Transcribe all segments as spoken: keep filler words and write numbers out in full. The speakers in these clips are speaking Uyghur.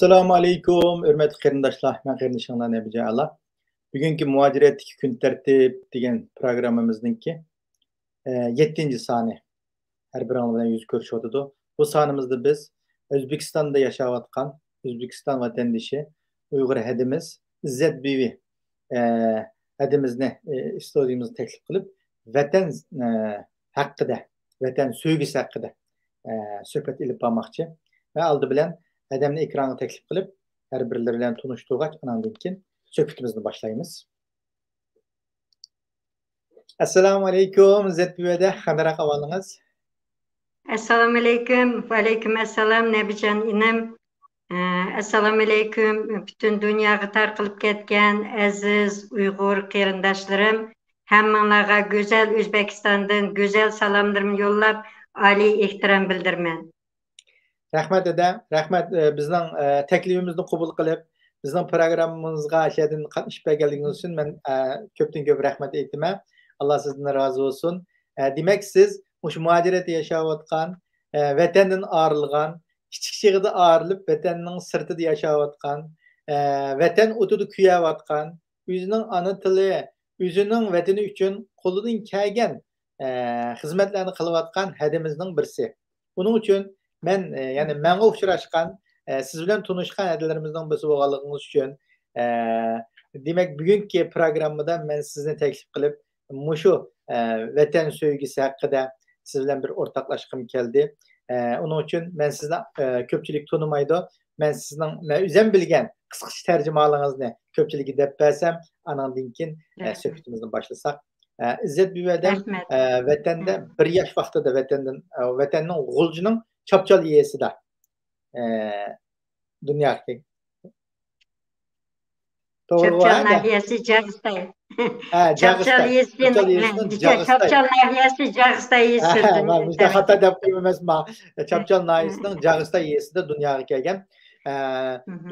ئەسسالامۇ ئەلەيكۇم، ھۆرمەتلىك قېرىنداشلار. مەن قېرىندىشىڭلار نەبىجان ئالا. بۈگۈنكى مۇھاجىرەتتىكى كۈن تەرتىپ دېگەن پروگراممىمىزنىڭكى، ئە، يەتتىنچى سانى. ھەر بىرىڭلار بىلەن يۈز كۆرۈشۈۋاتىدۇ. بۇ سانىمىزدا بىز ئۆزبېكىستاندا ياشاۋاتقان ئۆزبېكىستان ۋەتەندىشى ئۇيغۇر ھەدىمىز ئىززەت بۈۋى، ئە، ھەدىمىزنى، ئە، ئىستۇدىيىمىزغا تەكلىپ قىلىپ، ۋەتەن، ئە، ھەققىدە، ۋەتەن سۆيگۈسى ھەققىدە، ئە، سۆھبەت ئېلىپ بارماقچى. ۋە ئالدى بىلەن ھەدەمنى ئېكرانغا تەكلىپ قىلىپ، ھەر بىرلىرى بىلەن تونۇشتۇرغاچ، ئاناندىن كېيىن سۆھبىتىمىزنى باشلايمىز. ئەسسالامۇ ئەلەيكۇم، ئىززەت بۈۋى، قانداق ئەھۋالىڭىز؟ ئەسسالامۇ ئەلەيكۇم. ۋەئەلەيكۇم ئەسسالام، نەبىجان ئىنىم. ئە، ئەسسالامۇ ئەلەيكۇم، پۈتۈن دۇنياغا تارقىلىپ كەتكەن ئەزىز ئۇيغۇر قېرىنداشلىرىم، ھەممىڭلارغا گۈزەل ئۆزبېكىستاندىن گۈزەل سالاملىرىمنى يوللاپ، ئالىي ئېھتىرام بىلدۈرىمەن. رەھمەت، ھەدە. رەھمەت، ئە، بىزنىڭ، ئە، تەكلىپىمىزنى قوبۇل قىلىپ، بىزنىڭ پروگراممىمىزغا شۇ يەردىن قاتنىشىپ بەرگەنلىكىڭىز ئۈچۈن مەن، ئە، كۆپتىن كۆپ رەھمەت ئېيتىمەن. ئاللا سىزدىن رازى بولسۇن. ئە، دېمەك، سىز مۇشۇ مۇھاجىرەتتە ياشاۋاتقان، ئە، ۋەتەندىن ئايرىلغان، كىچىك چېغىدا ئايرىلىپ، ۋەتەننىڭ سىرتىدا ياشاۋاتقان، ئە، ۋەتەن ئوتىدا كۆيۈۋاتقان، ئۆزىنىڭ ئانا تىلى، ئۆزىنىڭ ۋەتىنى ئۈچۈن قولىدىن كەلگەن، ئە، خىزمەتلەرنى قىلىۋاتقان ھەدىمىزنىڭ بىرسى. ئۇنىڭ ئۈچۈن مەن، ئە، يەنى مەڭگە ئۇچراشقان، ئە، سىز بىلەن تونۇشقان ھەدىلىرىمىزنىڭ بىرسى بولغانلىقىڭىز ئۈچۈن، ئە، دېمەك، بۈگۈنكى پروگراممىدا مەن سىزنى تەكلىپ قىلىپ، مۇشۇ، ئە، ۋەتەن سۆيگۈسى ھەققىدە سىز بىلەن بىر ئورتاقلاشقۇم كەلدى. ئە، ئۇنىڭ ئۈچۈن مەن سىزنى، ئە، كۆپچىلىك تونۇمايدۇ. مەن سىزنىڭ، مەن ئۆزۈم بىلگەن قىسقىچە تەرجىمىھالىڭىزنى كۆپچىلىككە دەپ بەرسەم، ئانىڭدىن كېيىن، ئە، سۆھبىتىمىزنى باشلىساق. ئە، ئىززەت بۈۋى، ئە، ۋەتەندە بىر ياش ۋاقتىدا ۋەتەندىن، ئە، ۋەتەننىڭ غۇلجىنىڭ چاپچال يېزىسىدا، ئە، دۇنياغا كەلگەن. توغرىغۇ، چاپچال ناھىيەسى جاغىستاي. ھە، چاپچال يېزىسى، چاپچال ناھىيەسى جاغىستاي. مۇشۇنداق خاتا دەپ قويۇپ ئەمەسما. چاپچال ناھىيەسىنىڭ جاغىستاي يېزىسىدا دۇنياغا كەلگەن. ئە،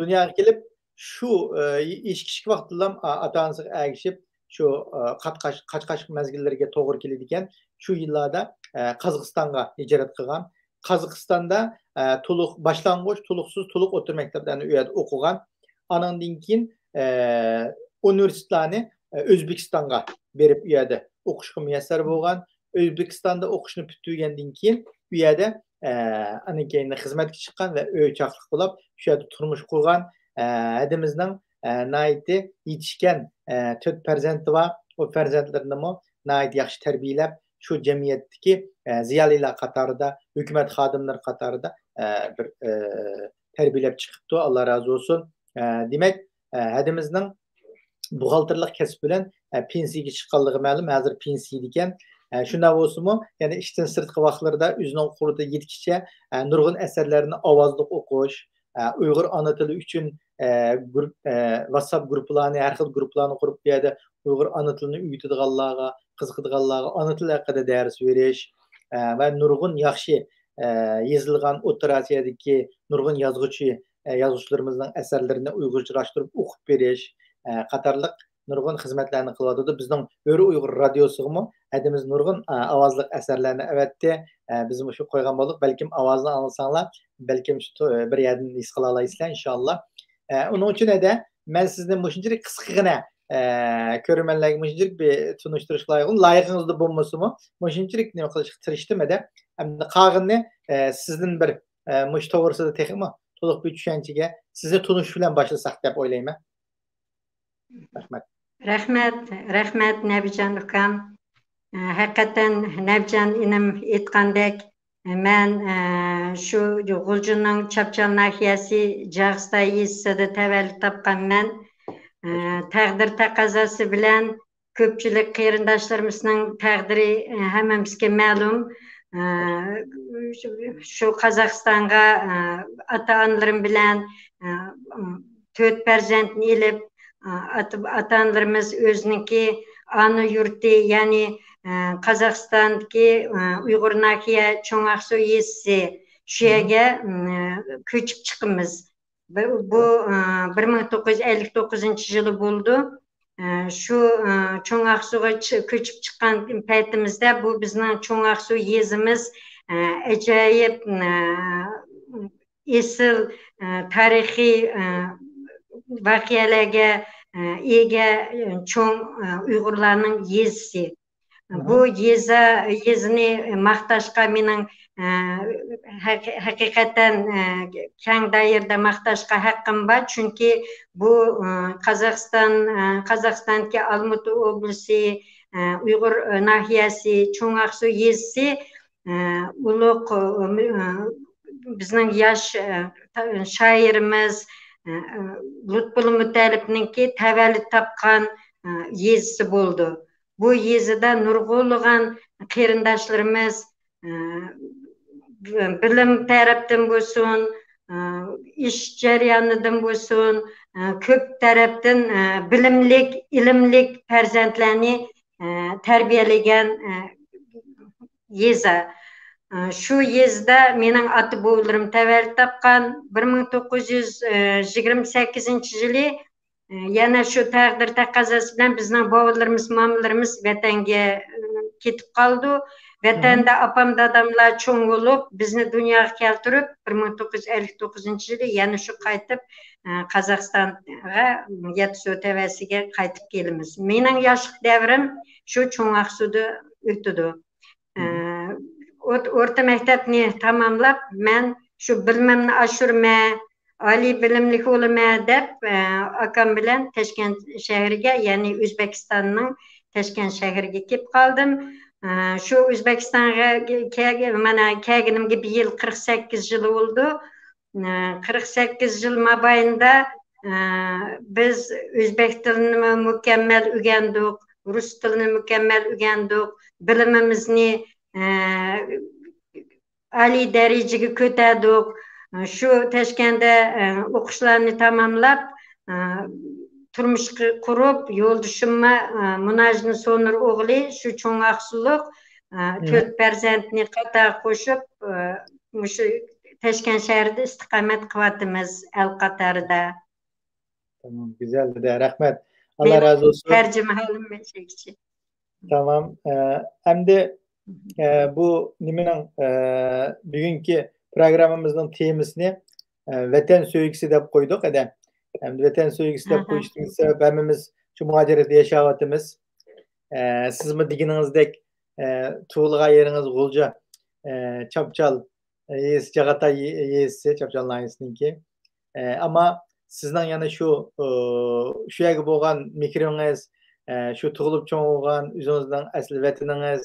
دۇنياغا كېلىپ، شۇ، ئە، يېشى كىچىك ۋاقتىدىلا، ئا-، ئاتا-ئانىسىغا ئەگىشىپ، شۇ، ئە، قاچ-قاچ-، قاچ-قاچ مەزگىللىرىگە توغرا كېلىدىكەن. شۇ يىللاردا، ئە، قازاقىستانغا ھىجرەت قىلغان. قازاقىستاندا، ئە، تولۇق، باشلانغۇچ، تولۇقسىز، تولۇق ئوتتۇرا مەكتەپلەرنى ئۇ يەردە ئوقۇغان. ئانىڭدىن كېيىن، ئە، ئۇنىۋېرسىتېتلارنى، ئە، ئۆزبېكىستانغا بېرىپ، ئۇ يەردە ئوقۇشقا مۇيەسسەر بولغان. ئۆزبېكىستاندا ئوقۇشنى پۈتتۈرگەندىن كېيىن، ئۇ يەردە، ئە، ئاندىن كېيىن خىزمەتكە چىققان ۋە ئۆي چاقلىق بولۇپ، شۇ يەردە تۇرمۇش قۇرغان. ئە، ھەدىمىزنىڭ، ئە، ناھايىتى يېتىشكەن، ئە، تۆت پەرزەنتى بار. ئۇ پەرزەنتلىرىنىمۇ ناھايىتى ياخشى تەربىيەلەپ، شۇ جەمئىيەتتىكى، ئە، زىيالىيلار قاتارىدا، ھۆكۈمەت خادىملىرى قاتارىدا، ئە، بىر، ئە، تەربىيەلەپ چىقىپتۇ. ئاللا رازى بولسۇن. ئە، دېمەك، ئە، ھەدىمىزنىڭ بوغالتىرلىق كەسىپ بىلەن، ئە، پېنسىيەگە چىققانلىقى مەلۇم، ھازىر پېنسىيەدىكەن. ئە، شۇنداق بولسىمۇ، يەنە ئىشتىن سىرتقى ۋاقىتلىرىدا ئۆزىنىڭ قۇرۇتى يېتىكىچە، ئە، نۇرغۇن ئەسەرلەرنى ئاۋازلىق ئوقۇش، ئە، ئۇيغۇر ئانا تىلى ئۈچۈن، ئە، گۇرۇپ-، ئە، ۋاتساپ گۇرۇپپىلارنى، ھەر خىل گۇرۇپپىلارنى قۇرۇپ، بۇ يەردە ئۇيغۇر ئانا تىلىنى ئۆگىتىدىغانلارغا، قىزىقىدىغانلارغا ئانا تىلى ھەققىدە دەرس بېرىش، ئە، ۋە نۇرغۇن ياخشى، ئە، يېزىلغان ئوتتۇرا ئاسىيادىكى نۇرغۇن يازغۇچى، ئە، يازغۇچىلىرىمىزنىڭ ئەسەرلىرىنى ئۇيغۇرچىلاشتۇرۇپ ئوقۇپ بېرىش، ئە، قاتارلىق نۇرغۇن خىزمەتلەرنى قىلىۋاتىدۇ. بىزنىڭ ھۆر ئۇيغۇر رادىيوسىغىمۇ ھەدىمىز نۇرغۇن، ئە، ئاۋازلىق ئەسەرلەرنى ئەۋەتتى. ئە، بىز مۇشۇ قويغان بولدۇق. بەلكىم ئاۋازنى ئاڭلىساڭلار، بەلكىم شۇ تو-، بىر يەردىن ھېس قىلالايسىلەر، ئىنشاللا. ئە، ئۇنىڭ ئۈچۈن ھەدە مەن سىزنى مۇشۇنچىلىك قىسقىغىنە، ئە، كۆرۈرمەنلەرگە مۇشۇنچىلىك بىر تونۇشتۇرۇشقا لايىق، لايىقىڭىزدا بولمىسىمۇ، مۇشۇنچىلىك نېمە قىلىشقا تىرىشتىم ھەدە. ئەمدى قالغىنىنى، ئە، سىزدىن بىر، ئە، مۇشۇ توغرىسىدا تېخىمۇ تولۇق بىر چۈشەنچىگە، سىزنى تونۇش بىلەن باشلىساق دەپ ئويلايمەن. رەھمەت. رەھمەت، رەھمەت، نەبىجان ئۇكام. ئە، ھەقىقەتەن نەبىجان ئىنىم ئېيتقاندەك، مەن، ئە، شۇ غۇلجىنىڭ چاپچال ناھىيەسى جاغىستاي يېزىسىدا تەۋەللۇت تاپقانمەن. ئە، تەقدىر تەقەززاسى بىلەن كۆپچىلىك قېرىنداشلىرىمىزنىڭ تەقدىرى، ئە، ھەممىمىزگە مەلۇم. ئە، شۇ قازاقىستانغا، ئە، ئاتا-ئانىلىرىم بىلەن، ئە، تۆت پەرزەنتنى ئېلىپ، ئاتا-، ئاتا-ئانىلىرىمىز ئۆزىنىڭكى ئانا يۇرتى، يەنى، قازاقىستاندىكى، ئۇيغۇر ناھىيە چوڭ ئاقسۇ يېزىسى، شۇ يەرگە، كۆچۈپ چىقىمىز. بۇ، بۇ، بىر مىڭ توققۇز يۈز ئەللىك توققۇزىنچى يىلى بولىدۇ. شۇ، چوڭ ئاقسۇغا چى-، كۆچۈپ چىققان پەيتىمىزدە بۇ بىزنىڭ چوڭ ئاقسۇ يېزىمىز، ئاجايىپ، ئېسىل، ئە، تارىخىي، ئە، ۋەقەلەرگە، ئە، ئىگە، ئە، چوڭ، ئە، ئۇيغۇرلارنىڭ يېزىسى. بۇ يېزا، يېزىنى ماختاشقا مېنىڭ، ئە، ھەق-، ھەقىقەتەن، ئە، كەڭ دائىرىدە ماختاشقا ھەققىم بار. چۈنكى بۇ، ئە، قازاقىستان، ئە، قازاقىستاندىكى ئالمۇتا ئوبلىسى، ئە، ئۇيغۇر، ئە، ناھىيەسى، چوڭ ئاقسۇ يېزىسى، ئە، ئۇلۇغ، ئە، بىزنىڭ ياش، ئە، تا-، شائىرىمىز، ئە، ئە، لۇتپۇللا مۇتەللىپنىڭكى تەۋەللۇت تاپقان، ئە، يېزىسى بولىدۇ. بۇ يېزىدا نۇرغۇنلىغان قېرىنداشلىرىمىز، ئە، بىلىم تەرەپتىن بولسۇن، ئە، ئىش جەريانىدىن بولسۇن، ئە، كۆپ تەرەپتىن، ئە، بىلىملىك، ئىلىملىك پەرزەنتلەرنى، ئە، تەربىيەلىگەن، ئە، يېزا. ئە، شۇ يېزىدا مېنىڭ ئاتا-بوۋىلىرىم تەۋەللۇت تاپقان. بىر مىڭ توققۇز يۈز يىگىرمە سەككىزىنچى يىلى، ئە، يەنە شۇ تەقدىر تەقەززاسى بىلەن بىزنىڭ بوۋىلىرىمىز، مامىلىرىمىز ۋەتەنگە، ئە، كېتىپ قالىدۇ. ۋەتەندە ئاپام، داداملار چوڭ بولۇپ، بىزنى دۇنياغا كەلتۈرۈپ، بىر مىڭ توققۇز يۈز ئەللىك توققۇزىنچى يىلى يەنە شۇ قايتىپ، ئە، قازاقىستانغا، يەتتە سۇ تەۋەسىگە قايتىپ كېلىمىز. مېنىڭ ياشلىق دەۋرىم شۇ چوڭ ئاقسۇدا ئۆتىدۇ. ئە، ئوت-، ئورتا مەكتەپنى تاماملاپ، مەن شۇ بىلىمىمنى ئاشۇرىمەن، ئالىي بىلىملىك بولىمەن دەپ، ئە، ئاكام بىلەن تاشكەنت شەھىرىگە، يەنى ئۆزبېكىستاننىڭ تاشكەنت شەھىرىگە كېلىپ قالدىم. ئە، شۇ ئۆزبېكىستانغا كەلگە-، مانا كەلگىنىمگە بىيىل قىرىق سەككىز يىل بولىدۇ. ئە، قىرىق سەككىز يىل مابەينىدە، ئە، بىز ئۆزبېك تىلىنىمۇ مۇكەممەل ئۆگەندۇق، رۇس تىلىنى مۇكەممەل ئۆگەندۇق، بىلىمىمىزنى، ئە، ئالىي دەرىجىگە كۆتەردۇق. شۇ تاشكەنتتە، ئە، ئوقۇشلارنى تاماملاپ، ئە، تۇرمۇش قۇرۇپ، يولدىشىممۇ، ئە، مۇناجنىڭ سونۇر ئوغلى، شۇ چوڭ ئاقسۇلۇق، ئە، تۆت پەرزەنتنى قاتارغا قوشۇپ، ئە، مۇشۇ تاشكەنت شەھىرىدە ئىستىقامەت قىلىۋاتىمىز ئەل قاتارىدا. تامام، گۈزەل دېدى، رەھمەت. ئاللا رازى بولسۇن. تەرجىمىھالىم مەن شۇ كىشى. تامام. ئە، ئەمدى، ئە، بۇ نېمىنىڭ، ئە، بۈگۈنكى پروگراممىمىزنىڭ تېمىسىنى، ئە، ۋەتەن سۆيگۈسى دەپ قويدۇق، ئەدە. ئەمدى ۋەتەن سۆيگۈسى دەپ قويۇشتىكى سەۋەب، ھەممىمىز شۇ مۇھاجىرەتتە ياشاۋاتىمىز. ئە، سىزمۇ دېگىنىڭىزدەك، ئە، تۇغۇلغان يېرىڭىز غۇلجا، ئە، چاپچال، يېزىسى، چاغاتاي يېزىسى، چاپچال ناھىيەسىنىڭكى. ئە، ئەمما سىزنىڭ يەنە شۇ، ئۇ، شۇ يەرگە بولغان مېھرىڭىز، ئە، شۇ تۇغۇلۇپ چوڭ بولغان ئۆزىڭىزنىڭ ئەسلى ۋەتىنىڭىز،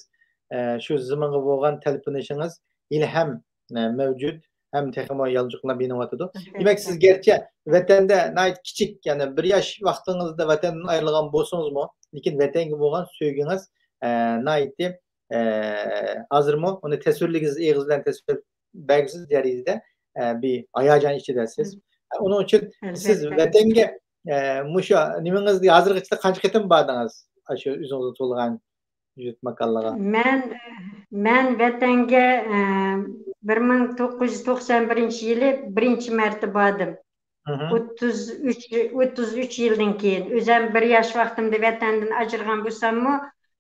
ئە، شۇ زېمىنغا بولغان تەلپۈنۈشىڭىز ھېلىھەم، ئە، مەۋجۇت، ھەم تېخىمۇ يالجۇقلاپ يېنىۋاتىدۇ. دېمەك، سىز گەرچە ۋەتەندە ناھايىتى كىچىك، يەنى بىر ياش ۋاقتىڭىزدا ۋەتەندىن ئايرىلغان بولسىڭىزمۇ، لېكىن ۋەتەنگە بولغان سۆيگۈڭىز، ئە، ناھايىتى، ئە، ھازىرمۇ ئۇنى تەسۋىرلىگۈسىز، ئېغىز بىلەن تەسۋىر بەرگۈسىز دەرىجىدە، ئە، بىر ھاياجان ئىچىدە سىز. ئۇنىڭ ئۈچۈن سىز ۋەتەنگە، ئە، مۇشۇ نېمىڭىزگە ھازىرغىچە قانچە قېتىم باردىڭىز؟ ئاشۇ ئۆزىڭىزنىڭ تۇغۇلغان يۇرت ماكانلىرىغا. مەن، مەن ۋەتەنگە، ئە، بىر مىڭ توققۇز يۈز توقسان بىرىنچى يىلى بىرىنچى مەرتە باردىم. ئوتتۇز ئۈچ، ئوتتۇز ئۈچ يىلدىن كېيىن. ئۆزۈم بىر ياش ۋاقتىمدا ۋەتەندىن ئاجرىغان بولساممۇ،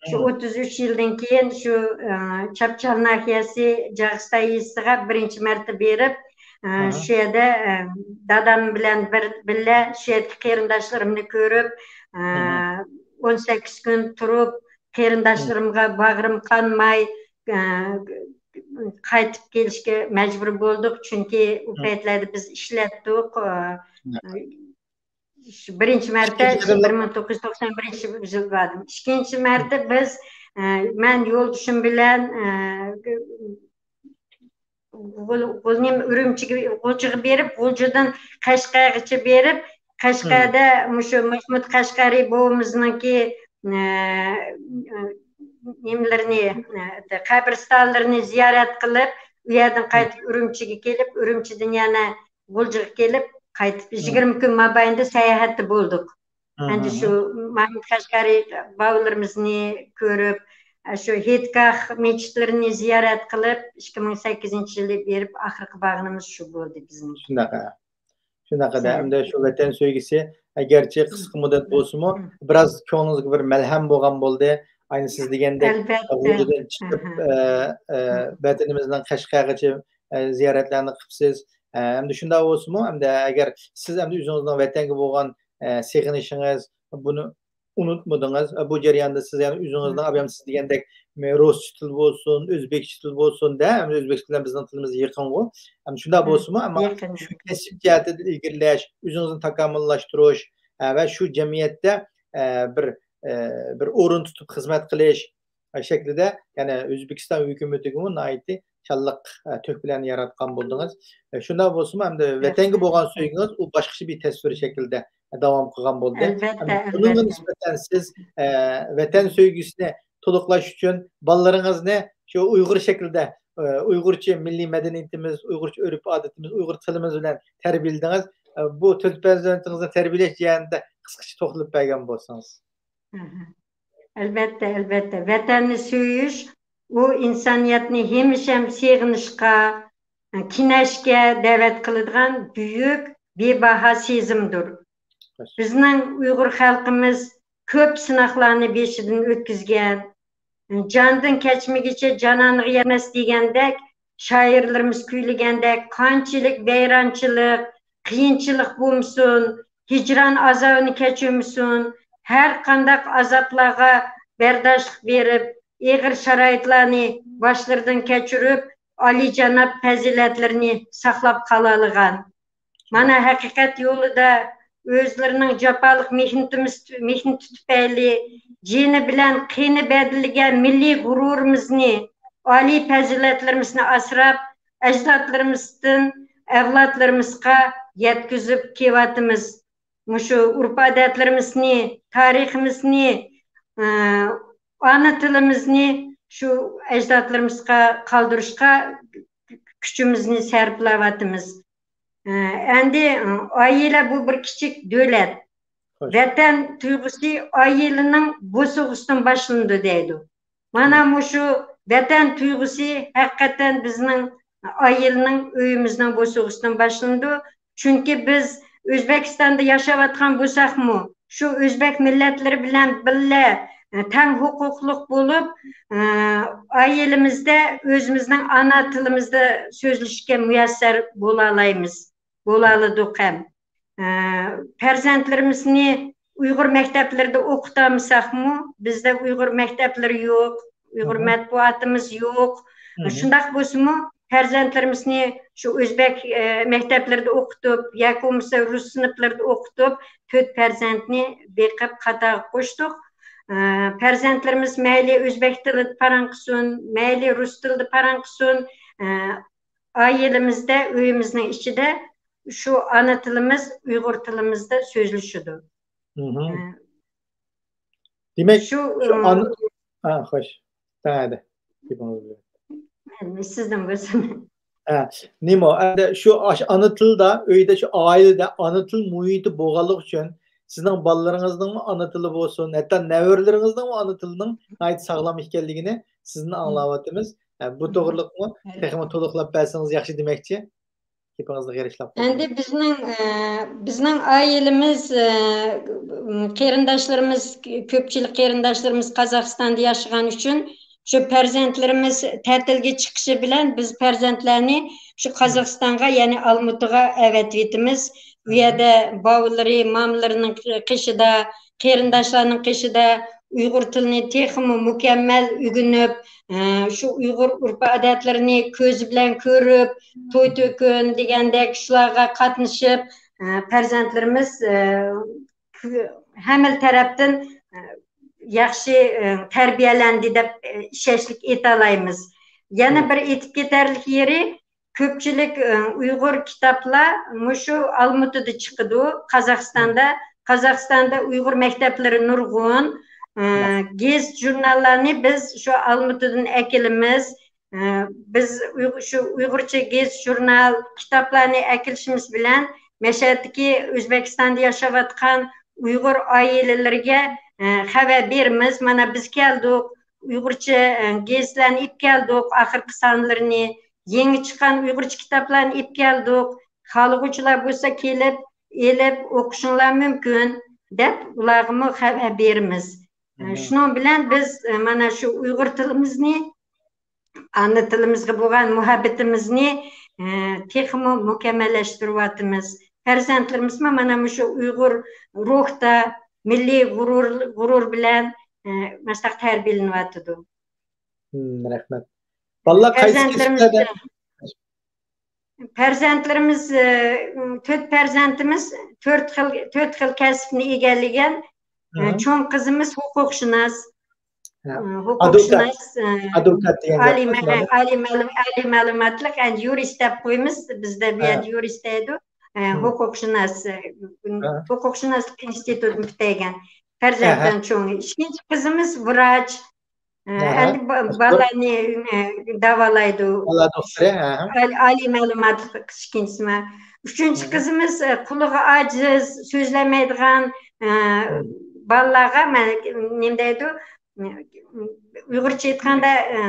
شۇ ئوتتۇز ئۈچ يىلدىن كېيىن شۇ، ئە، چاپچال ناھىيەسى جاغىستان يېزىسىغا بىرىنچى مەرتە بېرىپ، ئە، شۇ يەردە، ئە، دادام بىلەن بىر، بىللە شۇ يەردىكى قېرىنداشلىرىمنى كۆرۈپ، ئە، ئون سەككىز كۈن تۇرۇپ، قېرىنداشلىرىمغا باغرىم قانماي، ئە، قايتىپ كېلىشكە مەجبۇر بولدۇق، چۈنكى ئۇ پەيتلەردە بىز ئىشلەتتۇق. ئە، شۇ بىرىنچى مەرتە بىر مىڭ توققۇز يۈز توقسان بىرىنچى يىل باردىم. ئىككىنچى مەرتە بىز، ئە، مەن يولدىشىم بىلەن، ئە، غۇل-، غۇل-، نېمە، ئۈرۈمچىگە، غۇلجىغا بېرىپ، غۇلجىدىن قەشقەرگىچە بېرىپ، قەشقەردە مۇشۇ مەھمۇد قەشقەرى بوۋىمىزنىڭكى، ئە، نېمىلىرىنى، ئە، قەبرىستانلىرىنى زىيارەت قىلىپ، ئۇ يەردىن قايتىپ ئۈرۈمچىگە كېلىپ، ئۈرۈمچىدىن يەنە غۇلجىغا كېلىپ، قايتىپ يىگىرمە كۈن مابەينىدە ساياھەتتە بولدۇق. ئەمدى شۇ مەھمۇد قەشقەرى باۋلىرىمىزنى كۆرۈپ، شۇ ھېيتگاھ مەسچىتلىرىنى زىيارەت قىلىپ، ئىككى مىڭ سەككىزىنچى يىلى بېرىپ ئاخىرقى بارغىنىمىز شۇ بولدى بىزنىڭ. شۇنداق، ھە. شۇنداق ئەدە، ئەمدى شۇ ۋەتەن سۆيگۈسى، ئەگەرچە قىسقا مۇددەت بولسىمۇ، بىراز كۆڭلىڭىزگە بىر مەلھەم بولغان بولدى. ئاينى سىز دېگەندەك، ئەلۋەتتە. غۇلجىدىن چىقىپ، ئە، ئە، ۋەتىنىمىزنىڭ قەشقەرگىچە، ئە، زىيارەتلەرنى قىپسىز. ئە، ئەمدى شۇنداق بولسىمۇ، ئەمدى ئەگەر سىز ئەمدى ئۆزىڭىزنىڭ ۋەتەنگە بولغان، ئە، سېغىنىشىڭىز، بۇنى ئۇنتمىدىڭىز. ئە، بۇ جەرياندا سىز يەنە ئۆزىڭىزنىڭ، ئابام سىز دېگەندەك، مە-، رۇسچە تىل بولسۇن، ئۆزبېكچە تىل بولسۇن دە، ئەمدى ئۆزبېكچە بىلەن بىزنىڭ تىلىمىز يېقىنغۇ. ئەمدى شۇنداق بولسىمۇ، ئەمما يېقىن. شۇ كەسىپ جەھەتتىن ئىلگىرىلەش، ئۆزىڭىزنى تاكامۇللاشتۇرۇش، ئە، ۋە شۇ جەمئىيەتتە، ئە، بىر، ئە، بىر ئورۇن تۇتۇپ خىزمەت قىلىش، شەكلىدە، يەنى ئۆزبېكىستان ھۆكۈمىتىگىمۇ ناھايىتى شانلىق، ئە، تۆھپىلەرنى ياراتقان بولدىڭىز. ئە، شۇنداق بولسىمۇ، ئەمدى ۋەتەنگە بولغان سۆيگىڭىز ئۇ باشقىچە بىر تەسۋىر شەكلىدە داۋام قىلغان بولدى. ئەلۋەتتە، ئەمدى بۇنىڭغا ئەلۋەتتە. نىسبەتەن سىز، ئە، ۋەتەن سۆيگۈسىنى تولۇقلاش ئۈچۈن بالىلىرىڭىزنى شۇ ئۇيغۇر شەكلىدە، ئە، ئۇيغۇرچە مىللىي مەدەنىيىتىمىز، ئۇيغۇرچە ئۆرپ-ئادىتىمىز، ئۇيغۇر تىلىمىز بىلەن تەربىيەلىدىڭىز. ئە، بۇ تۆت پەرزەنتىڭىزنى تەربىيەلەش جەھەتتە قىسقىچە توختىلىپ بەرگەن بولسىڭىز. ئەلۋەتتە، ئەلۋەتتە. ۋەتەننى سۆيۈش، ئۇ ئىنسانىيەتنى ھەمىشە سېغىنىشقا، كېنەشكە دەۋەت قىلىدىغان بۈيۈك، بىباھا سېزىمدۇر. بىزنىڭ ئۇيغۇر خەلقىمىز كۆپ سىناقلارنى بېشىدىن ئۆتكۈزگەن، جاندىن كەچمىگۈچە جانانغا يەتمەس دېگەندەك، شائىرلىرىمىز كۈيلىگەندەك، قانچىلىك ۋەيرانچىلىق، قىيىنچىلىق بولمىسۇن، ھىجران ئازابىنى كەچۈرمىسۇن، ھەر قانداق ئازابلارغا بەرداشلىق بېرىپ، ئېغىر شارائىتلارنى باشلىرىدىن كەچۈرۈپ، ئالىيجاناب پەزىلەتلىرىنى ساقلاپ قالالىغان. مانا ھەقىقەت يولىدا ئۆزلىرىنىڭ جاپالىق مېھنىتىمىز، مېھنىتى تۈپەيلى جېنى بىلەن قېنى بەدىلىگە مىللىي غۇرۇرىمىزنى، ئالىي پەزىلەتلىرىمىزنى ئاسراپ، ئەجدادلىرىمىزدىن ئەۋلادلىرىمىزغا يەتكۈزۈپ كېلىۋاتىمىز. مۇشۇ ئۇرپ-ئادەتلىرىمىزنى، تارىخىمىزنى، ئە، ئانا تىلىمىزنى شۇ ئەجدادلىرىمىزغا قالدۇرۇشقا كۈچىمىزنى سەرپلەۋاتىمىز. ئە، ئەمدى، ئە، ئائىلە بۇ بىر كىچىك دۆلەت. خوش. ۋەتەن تۇيغۇسى ئائىلىنىڭ بوسۇغىسىدىن باشلىنىدۇ دەيدۇ. مانا مۇشۇ ۋەتەن تۇيغۇسى ھەقىقەتەن بىزنىڭ ئائىلىنىڭ، ئۆيىمىزنىڭ بوسۇغىسىدىن باشلىنىدۇ. چۈنكى بىز ئۆزبېكىستاندا ياشاۋاتقان بولساقمۇ، شۇ ئۆزبېك مىللەتلىرى بىلەن بىللە، ئە، تەڭ ھوقۇقلۇق بولۇپ، ئە، ئائىلىمىزدە ئۆزىمىزنىڭ ئانا تىلىمىزدا سۆزلىشىشكە مۇيەسسەر بولالايمىز، بولالىدۇق ھەم. ئە، پەرزەنتلىرىمىزنى ئۇيغۇر مەكتەپلىرىدە ئوقۇتالمىساقمۇ، بىزدە ئۇيغۇر مەكتەپلىرى يوق، ئۇيغۇر مەتبۇئاتىمىز يوق. شۇنداق بولسىمۇ، پەرزەنتلىرىمىزنى شۇ ئۆزبەك، ئە، مەكتەپلىرىدە ئوقۇتۇپ ياكى بولمىسا رۇس سىنىپلىرىدا ئوقۇتۇپ، تۆت پەرزەنتنى بېقىپ قاتارغا قوشتۇق. ئە، پەرزەنتلىرىمىز مەيلى ئۆزبەك تىلىدا پاراڭ قىلسۇن، مەيلى رۇس تىلىدا پاراڭ قىلسۇن، ئە، ئائىلىمىزدە، ئۆيىمىزنىڭ ئىچىدە شۇ ئانا تىلىمىز، ئۇيغۇر تىلىمىزدا سۆزلىشىدۇ. ئە، دېمەك، شۇ، شۇ ئە، ئانا، ھە، خوش. تەڭ ئەدە. گېپىڭىز بىلەن. سىزدىن بولسۇن. ھە، نېمە، ئەمدى شۇ ئاش-، ئانا تىلدا، ئۆيدە، شۇ ئائىلىدە ئانا تىل مۇھىتى بولغانلىقى ئۈچۈن، سىزنىڭ بالىلىرىڭىزنىڭمۇ ئانا تىلى بولسۇن، ھەتتا نەۋرىلىرىڭىزنىڭمۇ ئانا تىلىنىڭ ناھايىتى ساغلام ئىكەنلىكىنى سىزدىن ئاڭلاۋاتىمىز. ھە، بۇ توغرىلىقمۇ تېخىمۇ تولۇقلاپ بەرسىڭىز ياخشى دېمەكچى. گېپىڭىزنى غېرىچلاپ قويدۇم. ئەمدى بىزنىڭ، ئە، بىزنىڭ ئائىلىمىز، ئە، قېرىنداشلىرىمىز، كۆپچىلىك قېرىنداشلىرىمىز قازاقىستاندا ياشىغان ئۈچۈن، شۇ پەرزەنتلىرىمىز تەتىلگە چىقىشى بىلەن بىز پەرزەنتلەرنى شۇ قازاقىستانغا، يەنى ئالمۇتىغا ئەۋەتىۋېتىمىز. ئۇ يەردە باۋىلىرى، مامىلىرىنىڭ قېشىدا، قېرىنداشلارنىڭ قېشىدا ئۇيغۇر تىلىنى تېخىمۇ مۇكەممەل ئۆگىنىپ، ئە، شۇ ئۇيغۇر ئۆرپ-ئادەتلىرىنى كۆزى بىلەن كۆرۈپ، توي-تۆكۈن دېگەندەك شۇلارغا قاتنىشىپ، ئە، پەرزەنتلىرىمىز، ئە، كۆ-، ھەممە تەرەپتىن، ئە، ياخشى، ئە، تەربىيەلەندى دەپ، ئە، ئىشەنچلىك ئېيتالايمىز. يەنە بىر ئېيتىپ كېتەرلىك يېرى، كۆپچىلىك، ئە، ئۇيغۇر كىتابلار مۇشۇ ئالمۇتىدا چىقىدۇ، قازاقىستاندا. قازاقىستاندا ئۇيغۇر مەكتەپلىرى نۇرغۇن. ئە، گېزىت ژۇرناللارنى بىز شۇ ئالمۇتىدىن ئەكېلىمىز. ئە، بىز ئۇيغۇ-، شۇ ئۇيغۇرچە گېزىت ژۇرنال، كىتابلارنى ئەكېلىشىمىز بىلەن، مەشەدىكى ئۆزبېكىستاندا ياشاۋاتقان ئۇيغۇر ئائىلىلىرىگە، ئە، خەۋەر بېرىمىز. مانا بىز كەلدۇق، ئۇيغۇرچە، ئە، گېزىتلەرنى ئېلىپ كەلدۇق، ئاخىرقى سانلىرىنى. يېڭى چىققان ئۇيغۇرچە كىتابلارنى ئېلىپ كەلدۇق. خالىغۇچىلار بولسا كېلىپ ئېلىپ ئوقۇشۇڭلار مۇمكىن، دەپ ئۇلارغىمۇ خەۋەر بېرىمىز. شۇنىڭ بىلەن بىز، مانا شۇ ئۇيغۇر تىلىمىزنى، ئانا تىلىمىزغا بولغان مۇھەببىتىمىزنى ئە، تېخىمۇ مۇكەممەللەشتۈرۈۋاتىمىز. پەرزەنتلىرىمىزمۇ مانا مۇشۇ ئۇيغۇر روھتا، مىللىي غۇرۇر، غۇرۇر بىلەن، ئە، مۇشۇنداق تەربىيەلىنىۋاتىدۇ. مم، رەھمەت. بالىلار قايسى پەرزەنتلىرىمىز، كەسىپلەردە؟ پەرزەنتلىرىمىز، ئە، تۆت پەرزەنتىمىز تۆت خىل، تۆت خىل كەسىپنى ئىگىلىگەن. ئە، ھە. چوڭ قىزىمىز ھوقۇقشۇناس. ھە. ئە، ئادۋوكات. ھوقۇقشۇناس، ئە، ئادۋوكات دېگەن گەپ ئالىي بار، مە-، شۇنداقمۇ؟ ئالىي مەلۇم-، ئالىي مەلۇماتلىق ئەند يۇرىست دەپ قويىمىز. بىزدە بۇ ھە. يەردە يۇرىست دەيدۇ. ئە، ھە. ھوقۇقشۇناس، ئە، ھە. ھوقۇقشۇناسلىق ئىنستىتۇتىنى پۈتتۈرگەن. ھە، ھە. پەرزەنتلەر چوڭى. ئىككىنچى قىزىمىز ۋراچ. ئە، ھە، ھە. ئەمدى با-، دوختۇر. بالىلارنى، ئە، داۋالايدۇ. بالىلار دوختۇرى، ھە، ھە. ئالىي، ئالىي مەلۇماتلىق ئىككىنچىسى. ئۈچىنچى ھە. قىزىمىز، ئە، قۇلىقى ئاجىز، سۆزلەمەيدىغان، ئە، ھە. بالىلارغا مەن نېمە دەيدۇ؟ ئۇيغۇرچە ئېيتقاندا، ئە،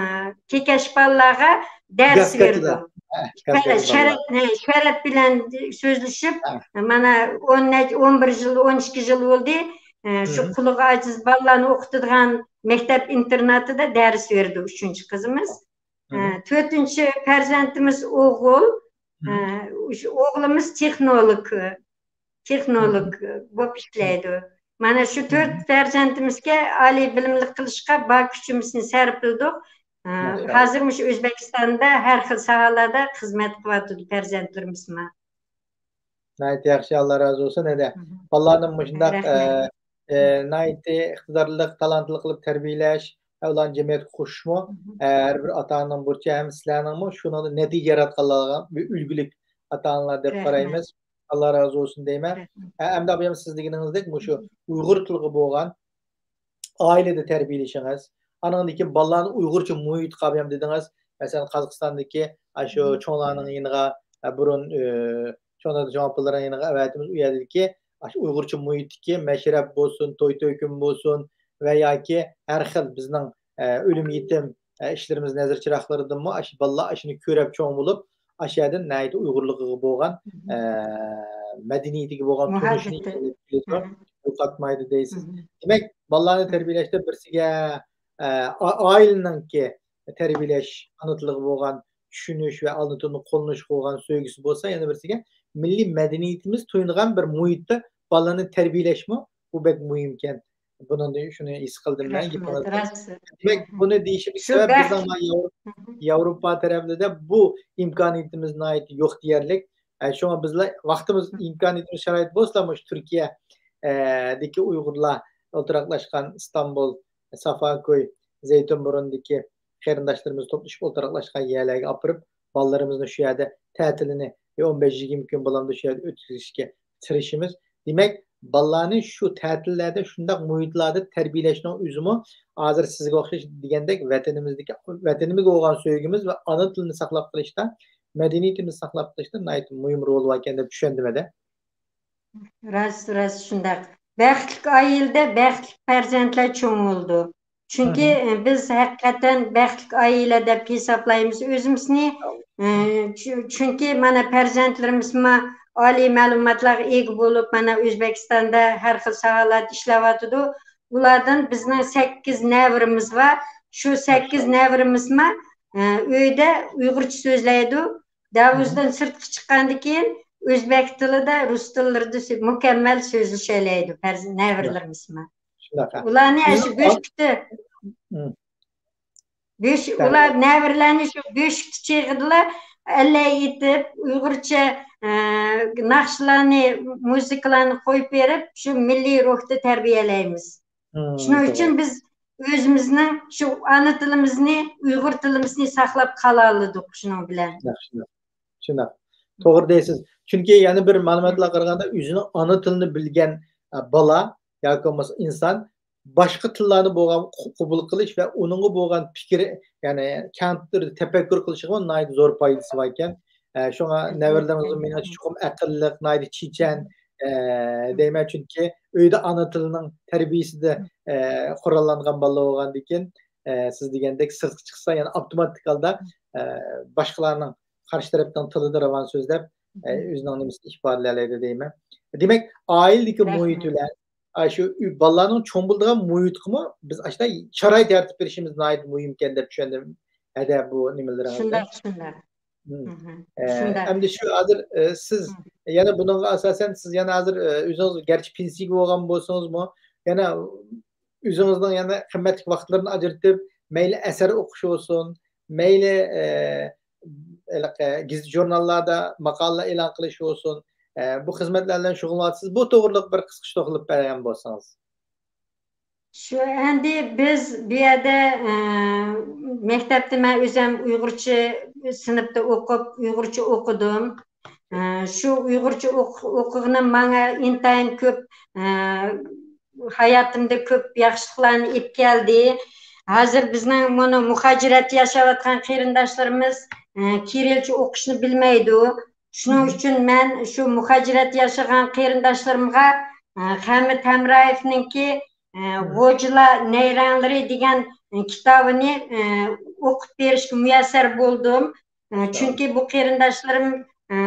كېكەچ بالىلارغا دەرس گاس بېرىدۇ. كاتىدا. ھە، گاس شەرەت، كاتىدا بالىلار. شەرەت، ھە، شەرەت بىلەن سۆزلىشىپ، ھە. مانا ئون نەچچە، ئون بىر يىل، ئون ئىككى يىل بولدى. ئە، شۇ ھە. قۇلىقى ئاجىز بالىلارنى ئوقۇتىدىغان مەكتەپ ئىنتېرناتىدا دەرس بېرىدۇ ئۈچىنچى قىزىمىز. ئە، ھە. تۆتىنچى پەرزەنتىمىز ئوغۇل. ھە. ئە، ئوغلىمىز تېخنولوگ، تېخنولوگ بولۇپ ئىشلەيدۇ. مانا شۇ تۆت پەرزەنتىمىزگە ئالىي بىلىملىك قىلىشقا بار كۈچىمىزنى سەرپلىدۇق. ئە، ماشائاللا. ھازىر مۇشۇ ئۆزبېكىستاندا ھەر خىل ساھەلەردە خىزمەت قىلىۋاتىدۇ پەرزەنتلىرىمىزمۇ. ناھايىتى ياخشى، ئاللا رازى بولسۇن، ھەدە. بالىلارنى مۇشۇنداق، ئە، رەھمەت. ئە، ناھايىتى ئىقتىدارلىق، تالانتلىق قىلىپ تەربىيەلەش، ئە، ئۇلارنى جەمئىيەتكە قوشۇشمۇ، ئە، ھەر بىر ئاتا-ئانىنىڭ بۇرچى ھەم سىلەرنىڭمۇ شۇنىڭدا نەتىجە ياراتقانلارغا بىر ئۈلگىلىك ئاتا-ئانىلار دەپ قارايمىز. ئاللا رازى بولسۇن دەيمەن. ئە، ئەمدى ئابايام سىز دېگىنىڭىزدەك مۇشۇ ئۇيغۇر تىلىغا بولغان ئائىلىدە تەربىيەلىشىڭىز. ئانىڭدىن كېيىن بالىلارنى ئۇيغۇرچە مۇھىتقا ئابايام دېدىڭىز. مەسىلەن، قازاقىستاندىكى ئاشۇ چوڭلارنىڭ يېنىغا، ئە، بۇرۇن، ئە، چوڭ دادا، چوڭ ئاپىلارنىڭ يېنىغا ئەۋەتىمىز. ئۇ يەردىكى ئاشۇ ئۇيغۇرچە مۇھىتتىكى مەشرەپ بولسۇن، توي تۆكۈن بولسۇن ۋە ياكى ھەر خىل بىزنىڭ، ئە، ئۆلۈم يېتىم، ئە، ئىشلىرىمىز نەزىر چىراغلىرىدىنمۇ ئاشۇ بالىلار ئاشۇنى كۆرۈپ چوڭ بولۇپ، ئاشۇ يەردىن ناھايىتى ئۇيغۇرلۇقىغا بولغان، ئە، مەدەنىيىتىگە بولغان تونۇشنى يوقاتمايدۇ دەيسىز. دېمەك، بالىلارنى تەربىيەلەشتە بىرسىگە، ئە، ئا-، ئائىلىنىڭكى تەربىيەلەش، ئانا تىلىغا بولغان چۈشىنىش ۋە ئانا تىلنى قوللىنىشقا بولغان سۆيگۈسى بولسا، يەنە بىرسىگە مىللىي مەدەنىيىتىمىز تويۇنغان بىر مۇھىتتا بالىنى تەربىيەلەشمۇ بۇ بەك مۇھىمكەن. بۇنىڭدىن شۇنى ھېس قىلدىم مەن گېپىڭىزدىن. دېمەك، بۇنى دېيىشىمىز سەۋەب بىزنىڭ ياۋروپا تەرەپلىرىدە بۇ ئىمكانىيىتىمىز ناھايىتى يوق دېيەرلىك. ئە، شۇڭا بىزلەر ۋاقتىمىز، ئىمكانىيىتىمىز، شارائىت بولسىلا، مۇشۇ تۈركىيە، ئە، دىكى ئۇيغۇرلار ئولتۇراقلاشقان ئىستانبۇل، سافاكوي، زەيتۇنبۇرۇندىكى قېرىنداشلىرىمىز توپلىشىپ ئولتۇراقلاشقان يەرلەرگە ئاپىرىپ، بالىلىرىمىزنى شۇ يەردە تەتىلىنى بىر ئون بەش يىگىرمە كۈن بولامدۇ شۇ يەردە ئۆتكۈزۈشكە تىرىشىمىز. دېمەك، بالىلارنى شۇ تەتىللەردە شۇنداق مۇھىتلاردا تەربىيەلەشنىڭ ئۆزىمۇ ھازىر سىزگە ئوخشاش دېگەندەك ۋەتىنىمىزدىكى، ۋەتىنىمىزگە بولغان سۆيگۈمىز ۋە ئانا تىلىنى ساقلاپ قېلىشتا، مەدەنىيىتىمىزنى ساقلاپ قېلىشتا ناھايىتى مۇھىم رولى باركەن دەپ چۈشەندىم ھەدە. راست، راست شۇنداق. بەختلىك ئائىلىدە بەختلىك پەرزەنتلەر چوڭ بولىدۇ. چۈنكى، ئە، بىز ھەقىقەتەن بەختلىك ئائىلە دەپ ھېسابلايمىز ئۆزىمىزنى. ئە، چۈ-، چۈنكى مانا پەرزەنتلىرىمىزمۇ ئالىي مەلۇماتلارغا ئىگە بولۇپ، مانا ئۆزبېكىستاندا ھەر خىل ساھەلەردە ئىشلەۋاتىدۇ. ئۇلاردىن بىزنىڭ سەككىز نەۋرىمىز بار. شۇ سەككىز نەۋرىمىزمۇ، ئە، ئۆيدە ئۇيغۇرچە سۆزلەيدۇ. دەۋزىدىن سىرتقا چىققاندىن كېيىن ئۆزبەك تىلىدا، رۇس تىللىرىدا سۆ-، مۇكەممەل سۆزلىشەلەيدۇ پەرز-، نەۋرىلىرىمىزمۇ. شۇنداق، ھە. ئۇلارنى ئاشۇ بۆشۈكتە، بۆش-، ئۇلار نەۋرىلەرنى شۇ بۆشۈكتە چېغىدىلا ئەللەي ئېتىپ، ئۇيغۇرچە، ئە، ناخشىلارنى، مۇزىكىلارنى قويۇپ بېرىپ، شۇ مىللىي روھتا تەربىيەلەيمىز. شۇنىڭ ئۈچۈن بىز ئۆزىمىزنىڭ شۇ ئانا تىلىمىزنى، ئۇيغۇر تىلىمىزنى ساقلاپ قالالىدۇق شۇنىڭ بىلەن. شۇنداق، شۇنداق. شۇنداق. توغرا دەيسىز. چۈنكى يەنە بىر مەلۇماتلارغا قارىغاندا، ئۆزىنىڭ ئانا تىلىنى بىلگەن، ئە، بالا ياكى بولمىسا ئىنسان باشقا تىللارنى بولغان قو-، قوبۇل قىلىش ۋە ئۇنىڭغا بولغان پىكرى، يەنى كەڭ تۈردە تەپەككۇر قىلىشىغا ناھايىتى زور پايدىسى باركەن. ئە، شۇڭا نەۋرىلىرىڭىزمۇ مېنىڭچە چوقۇم ئەقىللىق، ناھايىتى چېچەن، ئە، دەيمەن. چۈنكى ئۆيدە ئانا تىلىنىڭ تەربىيىسىدە، ئە، قوراللانغان بالىلار بولغاندىكىن، ئە، سىز دېگەندەك سىرتقا چىقسا، يەنە ئاپتوماتىك ھالدا، ئە، باشقىلارنىڭ، قارشى تەرەپنىڭ تىلىدا راۋان سۆزلەپ، ئە، ئۆزىنىڭ نېمىسىنى ئىپادىلەيدۇ دەيمەن. دېمەك، ئائىلىدىكى مۇھىت بىلەن، ئە، شۇ ئۆي، بالىلارنىڭ چوڭ بولىدىغان مۇھىتقىمۇ بىز ئاشۇنداق شارائىت يارىتىپ بېرىشىمىز ناھايىتى مۇھىمكەن دەپ چۈشەندىم ھەدە بۇ نېمىلىرىڭىزدىن. شۇنداق، شۇنداق. مم. ئە، شۇنداق. ئەمدى شۇ ھازىر، ئە، سىز يەنە بۇنىڭغا ئاساسەن، سىز يەنە ھازىر، ئە، ئۆزىڭىز گەرچە پېنسىيەگە بولغان بولسىڭىزمۇ، يەنە ئۆزىڭىزنىڭ يەنە قىممەتلىك ۋاقىتلىرىنى ئاجرىتىپ، مەيلى ئەسەر ئوقۇش بولسۇن، مەيلى، ئە، ھېلىقى گېزىت-ژۇرناللاردا ماقالىلەر ئېلان قىلىش بولسۇن، ئە، بۇ خىزمەتلەر بىلەن شۇغۇللىنىۋاتىسىز. بۇ توغرىلىق بىر قىسقىچە توختىلىپ بەرگەن بولسىڭىز. شۇ، ئەمدى بىز بۇ يەردە، ئە، مەكتەپتە مەن ئۆزۈم ئۇيغۇرچە سىنىپتا ئوقۇپ، ئۇيغۇرچە ئوقۇدۇم. ئە، شۇ ئۇيغۇرچە ئوق-، ئوقۇغىنىم ماڭا ئىنتايىن كۆپ، ئە، ھاياتىمدا كۆپ ياخشىلىقلارنى ئېلىپ كەلدى. ھازىر بىزنىڭ مۇنۇ مۇھاجىرەتتە ياشاۋاتقان قېرىنداشلىرىمىز، ئە، كىرىلچە ئوقۇشنى بىلمەيدۇ. شۇنىڭ ئۈچۈن مەن شۇ مۇھاجىرەتتە ياشىغان قېرىنداشلىرىمغا، ئە، خەمىت ھەمرايېۋنىڭكى، ئە، غوجىلار نەيرەڭلىرى دېگەن، ئە، كىتابىنى، ئە، ئوقۇپ بېرىشكە مۇيەسسەر بولدۇم. ئە، چۈنكى بۇ قېرىنداشلىرىم، ئە،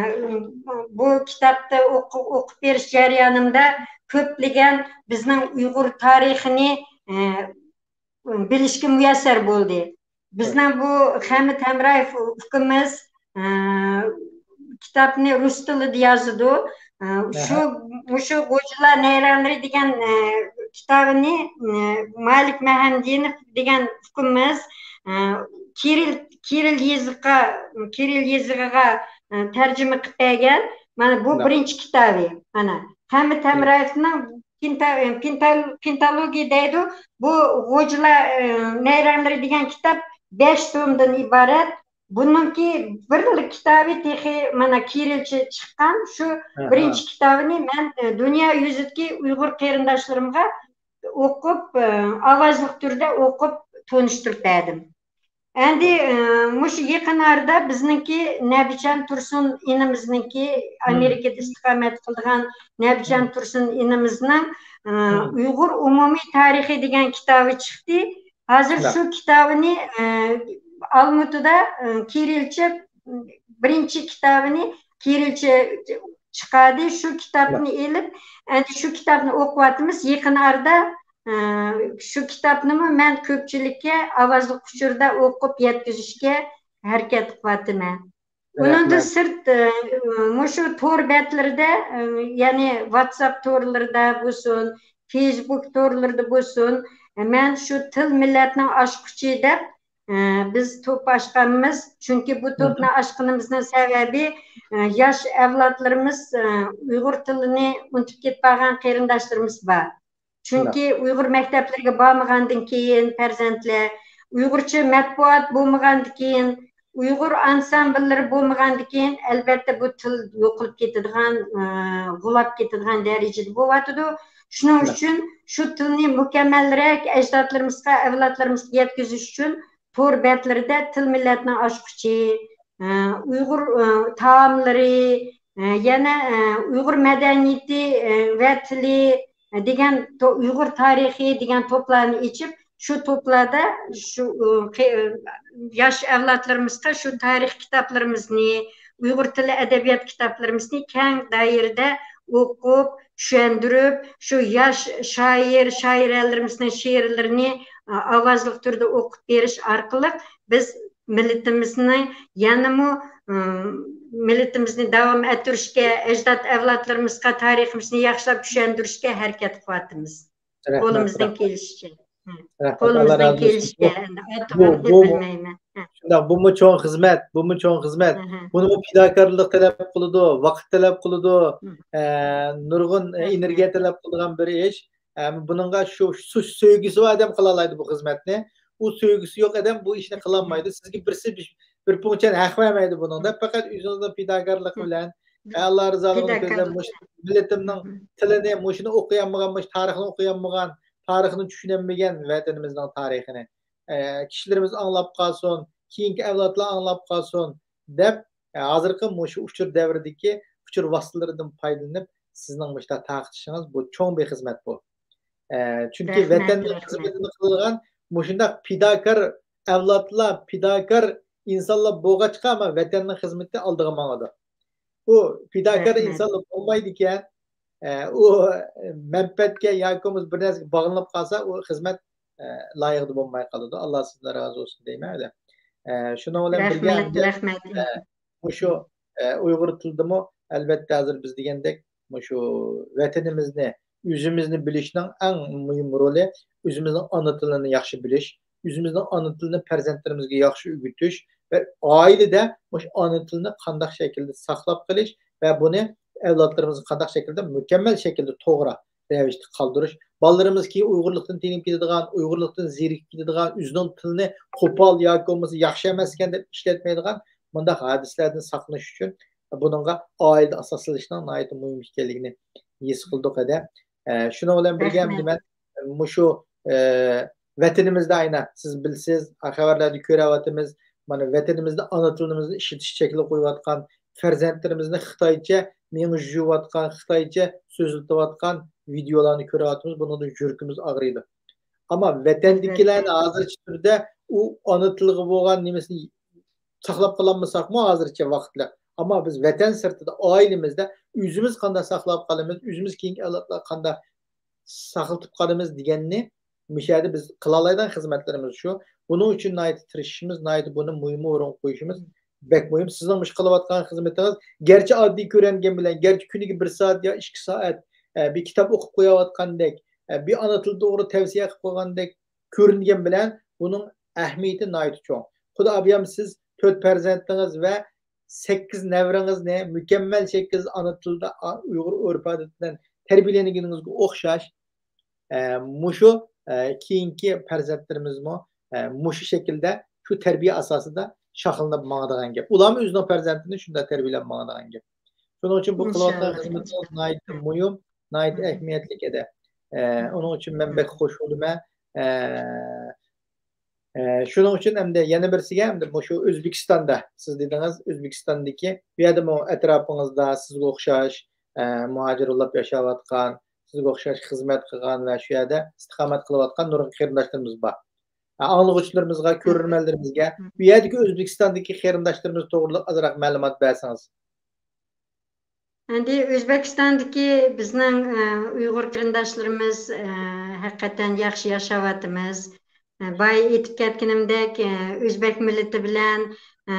بۇ كىتابتا ئوقۇ-، ئوقۇپ بېرىش جەريانىمدا كۆپلىگەن بىزنىڭ ئۇيغۇر تارىخىنى، ئە، بىلىشكە مۇيەسسەر بولدى. بىزنىڭ بۇ خەمىت ھەمرايېۋ ئۇكىمىز، ئە، كىتابنى رۇس تىلىدا يازىدۇ. ئە، شۇ، مۇشۇ غوجىلار نەيرەڭلىرى دېگەن، ئە، كىتابىنى، ئە، مالىك مەھەمدىنوف دېگەن ئۇكىمىز، ئە، كىرىل، كىرىل يېزىقىغا، كىرىل يېزىقىغا، ئە، تەرجىمە قىلىپ بەرگەن. مانا بۇ بىرىنچى كىتابى. مانا خەمىت ھەمرايېۋنىڭ پىنتا-، پىنتا-، پىنتالوگىيە دەيدۇ. بۇ غوجىلار، ئە، نەيرەڭلىرى دېگەن كىتاب بەش تومدىن ئىبارەت. بۇنىڭكى بىرلا كىتابى تېخى مانا كىرىلچە چىققان. شۇ بىرىنچى كىتابىنى مەن، ئە، دۇنيا يۈزىدىكى ئۇيغۇر قېرىنداشلىرىمغا ئوقۇپ، ئە، ئاۋازلىق تۈردە ئوقۇپ تونۇشتۇرۇپ بەردىم. ئەمدى، ئە، مۇشۇ يېقىن ئارىدا بىزنىڭكى نەبىجان تۇرسۇن ئىنىمىزنىڭكى، ئامېرىكىدا ئىستىقامەت قىلىدىغان نەبىجان تۇرسۇن ئىنىمىزنىڭ، ئە، ئۇيغۇر ئومۇمىي تارىخى دېگەن كىتابى چىقتى. ھازىر شۇ كىتابىنى، ئە، ئالمۇتىدا، ئە، كىرىلچە بىرىنچى كىتابىنى كىرىلچە چىقاردى. شۇ كىتابنى ئېلىپ، ئەمدى شۇ كىتابنى ئوقۇۋاتىمىز. يېقىن ئارىدا، ئە، شۇ كىتابنىمۇ مەن كۆپچىلىككە ئاۋازلىق ئۇچۇردا ئوقۇپ يەتكۈزۈشكە ھەرىكەت قىلىۋاتىمەن. ئۇنىڭدىن سىرت، ئە، مۇشۇ تور بەتلىرىدە، ئە، يەنى ۋاتساپ تورلىرىدا بولسۇن، فېيسبۇك تورلىرىدا بولسۇن، مەن شۇ تىل مىللەتنىڭ ئاچقۇچى دەپ، ئە، بىز توپ ئاچقانمىز. چۈنكى بۇ توپنى ئاچقىنىمىزنىڭ سەۋەبى، ئە، ياش ئەۋلادلىرىمىز، ئە، ئۇيغۇر تىلىنى ئۇنتۇپ كېتىپ قالغان قېرىنداشلىرىمىز بار. چۈنكى ئۇيغۇر مەكتەپلىرىگە بارمىغاندىن كېيىن پەرزەنتلەر، ئۇيغۇرچە مەتبۇئات بولمىغاندىن كېيىن، ئۇيغۇر ئانسامبىللىرى بولمىغاندىن كېيىن، ئەلۋەتتە، بۇ تىل يوقىلىپ كېتىدىغان، ئە، غۇلاپ كېتىدىغان دەرىجىدە بولۇۋاتىدۇ. شۇنىڭ ئۈچۈن شۇ تىلنى مۇكەممەلرەك ئەجدادلىرىمىزغا، ئەۋلادلىرىمىزغا يەتكۈزۈش ئۈچۈن تور بەتلىرىدە تىل مىللەتنىڭ ئاچقۇچى، ئە، ئۇيغۇر، ئە، تائاملىرى، ئە، يەنە، ئە، ئۇيغۇر مەدەنىيىتى، ئە، ۋە تىلى، ئە، دېگەن تو-، ئۇيغۇر تارىخى دېگەن توپلارنى ئېچىپ، شۇ توپلاردا شۇ، ئۇ، قې-، ياش ئەۋلادلىرىمىزغا شۇ تارىخ كىتابلىرىمىزنى، ئۇيغۇر تىلى ئەدەبىيات كىتابلىرىمىزنى كەڭ دائىرىدە ئوقۇپ، چۈشەندۈرۈپ، شۇ ياش شائىر، شائىرەلىرىمىزنىڭ شېئىرلىرىنى، ئا، ئاۋازلىق تۈردە ئوقۇپ بېرىش ئارقىلىق بىز مىللىتىمىزنى يەنىمۇ، ئىم، مىللىتىمىزنى داۋام ئەتتۈرۈشكە، ئەجداد ئەۋلادلىرىمىزغا تارىخىمىزنى ياخشىلاپ چۈشەندۈرۈشكە ھەرىكەت قىلىۋاتىمىز. رەھمەت، قولىمىزدىن رەھمەت. كېلىشىچە. ھە. رەھمەت، قولىمىزدىن ئاللا رازى بولسۇن. كېلىشىچە. بۇ، ئەمدى بۇ، ئاتىغان بۇ، بۇ، بىلمەيمەن. ھە. شۇنداق، بۇمۇ چوڭ خىزمەت، بۇمۇ چوڭ خىزمەت. ھە، ھە. بۇنىمۇ پىداكارلىق تەلەپ قىلىدۇ، ۋاقىت تەلەپ قىلىدۇ، ھە. ئە، نۇرغۇن، ئە، رەھمەت. ئېنېرگىيە تەلەپ قىلىدىغان بىر ئىش. ئە، بۇنىڭغا شۇ، شۇ سۆيگۈسى بار ئادەم قىلالايدۇ بۇ خىزمەتنى. ئۇ سۆيگۈسى يوق ئادەم بۇ ئىشنى قىلالمايدۇ. سىزگە بىرسى بىر، بىر پۇڭچەن ھەق بەرمەيدۇ بۇنىڭدا. پەقەت ئۆزىڭىزنىڭ پىداكارلىقى بىلەن، ئە، ئاللا رىزالىقىنى كۆزلەپ، مۇشۇ مىللىتىمنىڭ تىلىنى، مۇشۇنى ئوقۇيالمىغان، مۇشۇ تارىخنى ئوقۇيالمىغان، تارىخنى چۈشىنەلمىگەن ۋەتىنىمىزنىڭ تارىخىنى، ئە، كىشىلىرىمىز ئاڭلاپ قالسۇن، كېيىنكى ئەۋلادلار ئاڭلاپ قالسۇن دەپ، ئە، ھازىرقى مۇشۇ ئۇچۇر دەۋرىدىكى ئۇچۇر ۋاسىتىلىرىدىن پايدىلىنىپ، سىزنىڭ مۇشۇنداق تارقىتىشىڭىز، بۇ چوڭ بىر خىزمەت بۇ. ئە، چۈنكى رەھمەت، ۋەتەننىڭ رەھمەت. خىزمىتىنى قىلىدىغان مۇشۇنداق پىداكار ئەۋلادلار، پىداكار ئىنسانلار بولغاچقا، ئەمما ۋەتەننىڭ خىزمىتى ئالدىغا ماڭىدۇ. ئۇ پىداكار رەھمەت. ئىنسانلار بولمايدىكەن، ئە، ئۇ مەنپەئەتكە ياكى بولمىسا بىر نەرسىگە باغلىنىپ قالسا، ئۇ خىزمەت، ئە، لايىقىدا بولماي قالىدۇ. ئاللا سىزدىن رازى بولسۇن دەيمەن. ئە، شۇنىڭ بىلەن بىرگە، رەھمەت، ئەمدى، رەھمەت. ئە، مۇشۇ، ئە، ئۇيغۇر تىلىدىمۇ، ئەلۋەتتە، ھازىر بىز دېگەندەك، مۇشۇ ۋەتىنىمىزنى، ئۆزىمىزنى بىلىشنىڭ ئەڭ مۇھىم رولى ئۆزىمىزنىڭ ئانا تىلىنى ياخشى بىلىش، ئۆزىمىزنىڭ ئانا تىلىنى پەرزەنتلىرىمىزگە ياخشى ئۆگىتىش ۋە ئائىلىدە مۇشۇ ئانا تىلنى قانداق شەكىلدە ساقلاپ قېلىش ۋە بۇنى ئەۋلادلىرىمىزغا قانداق شەكىلدە مۇكەممەل شەكىلدە توغرا رەۋىشتە قالدۇرۇش، بالىلىرىمىز كېيىن ئۇيغۇرلۇقتىن تېنىپ كېتىدىغان، ئۇيغۇرلۇقتىن زېرىكىپ كېتىدىغان، ئۆزىنىڭ تىلىنى قوپال ياكى بولمىسا ياخشى ئەمەسكەن دەپ ئىشلەتمەيدىغان مۇنداق ھادىسىلەردىن ساقلىنىش ئۈچۈن بۇنىڭغا ئائىلىدە ئاساس سېلىشنىڭ ناھايىتى مۇھىم ئىكەنلىكىنى ھېس قىلدۇق ھەدە. ئە، شۇنىڭ بىلەن بىرگە، ئەمدى مەن مۇشۇ، ئە، ۋەتىنىمىزدە ئاينا سىز بىلىسىز، خەۋەرلەردە كۆرۈۋاتىمىز. مانا ۋەتىنىمىزدە ئانا تىلىمىزنى ئىشلىتىش چەكلىمە قويۇۋاتقان، پەرزەنتلىرىمىزنى خىتايچە مېڭە يۇيۇۋاتقان، خىتايچە سۆزلىتىۋاتقان ۋىدىيولارنى كۆرۈۋاتىمىز. بۇنىڭدىن يۈرىكىمىز ئاغرىيدۇ. ئەمما ۋەتەندىكىلەرنى ھازىرچە تۈردە ئۇ ئانا تىلىغا بولغان نېمىسىنى ساقلاپ قالالمىساقمۇ، ھازىرچە ۋاقىتلىق. ئەمما بىز ۋەتەن سىرتىدا، ئائىلىمىزدە ئۆزىمىز قانداق ساقلاپ قالىمىز، ئۆزىمىز كېيىنكى ئەۋلادلارغا قانداق ساقلىتىپ قالىمىز دېگەننى مۇشۇ يەردە بىز قىلالايدىغان خىزمەتلىرىمىز شۇ. بۇنىڭ ئۈچۈن ناھايىتى تىرىشىشىمىز، ناھايىتى بۇنى مۇھىم ئورۇنغا قويۇشىمىز بەك مۇھىم. سىزنىڭ مۇشۇ قىلىۋاتقان خىزمىتىڭىز گەرچە ئاددىي كۆرۈنگەن بىلەن، گەرچە كۈنىگە بىر سائەت يا ئىككى سائەت، ئە، بىر كىتاب ئوقۇپ قويۇۋاتقاندەك، ئە، بىر ئانا تىل توغرا تەۋسىيە قىلىپ قويغاندەك كۆرۈنگەن بىلەن، بۇنىڭ ئەھمىيىتى ناھايىتى چوڭ. خۇدا ئابىيام سىز تۆت پەرزەنتىڭىز ۋە سەككىز نەۋرىڭىزنى مۇكەممەل شەكىلدە ئانا تىلدا، ئا-، ئۇيغۇر ئۆرپ-ئادىتى بىلەن تەربىيەلىگىنىڭىزگە ئوخشاش، ئە، مۇشۇ، ئە، كېيىنكى پەرزەنتلىرىمىزمۇ، ئە، مۇشۇ شەكىلدە، شۇ تەربىيە ئاساسىدا شاخلىنىپ ماڭىدىغان گەپ. ئۇلارمۇ ئۆزىنىڭ پەرزەنتىنى شۇنداق تەربىيەلەپ ماڭىدىغان گەپ. شۇنىڭ ئۈچۈن بۇ قىلىۋاتقان خىزمىتىڭىز ناھايىتى مۇھىم، ناھايىتى ئەھمىيەتلىك ئىدى. ئە، ئۇنىڭ ئۈچۈن مەن بەك خۇش بولىمەن. ئە، ئە، شۇنىڭ ئۈچۈن ئەمدى يەنە بىرسىگە، ئەمدى مۇشۇ ئۆزبېكىستاندا، سىز دېدىڭىز، ئۆزبېكىستاندىكى، بۇ يەردىمۇ ئەتراپىڭىزدا سىزگە ئوخشاش، ئە، مۇھاجىر بولۇپ ياشاۋاتقان، سىزگە ئوخشاش خىزمەت قىلغان ۋە شۇ يەردە ئىستىقامەت قىلىۋاتقان نۇرغۇن قېرىنداشلىرىمىز بار. ئە، ئاڭلىغۇچىلىرىمىزغا، كۆرۈرمەنلىرىمىزگە بۇ يەردىكى ئۆزبېكىستاندىكى قېرىنداشلىرىمىز توغرىلىق ئازراق مەلۇمات بەرسىڭىز. ئەمدى ئۆزبېكىستاندىكى بىزنىڭ، ئە، ئۇيغۇر قېرىنداشلىرىمىز، ئە، ھەقىقەتەن ياخشى ياشاۋاتىمىز. ئە، بايا ئېيتىپ كەتكىنىمدەك، ئە، ئۆزبەك مىللىتى بىلەن، ئە،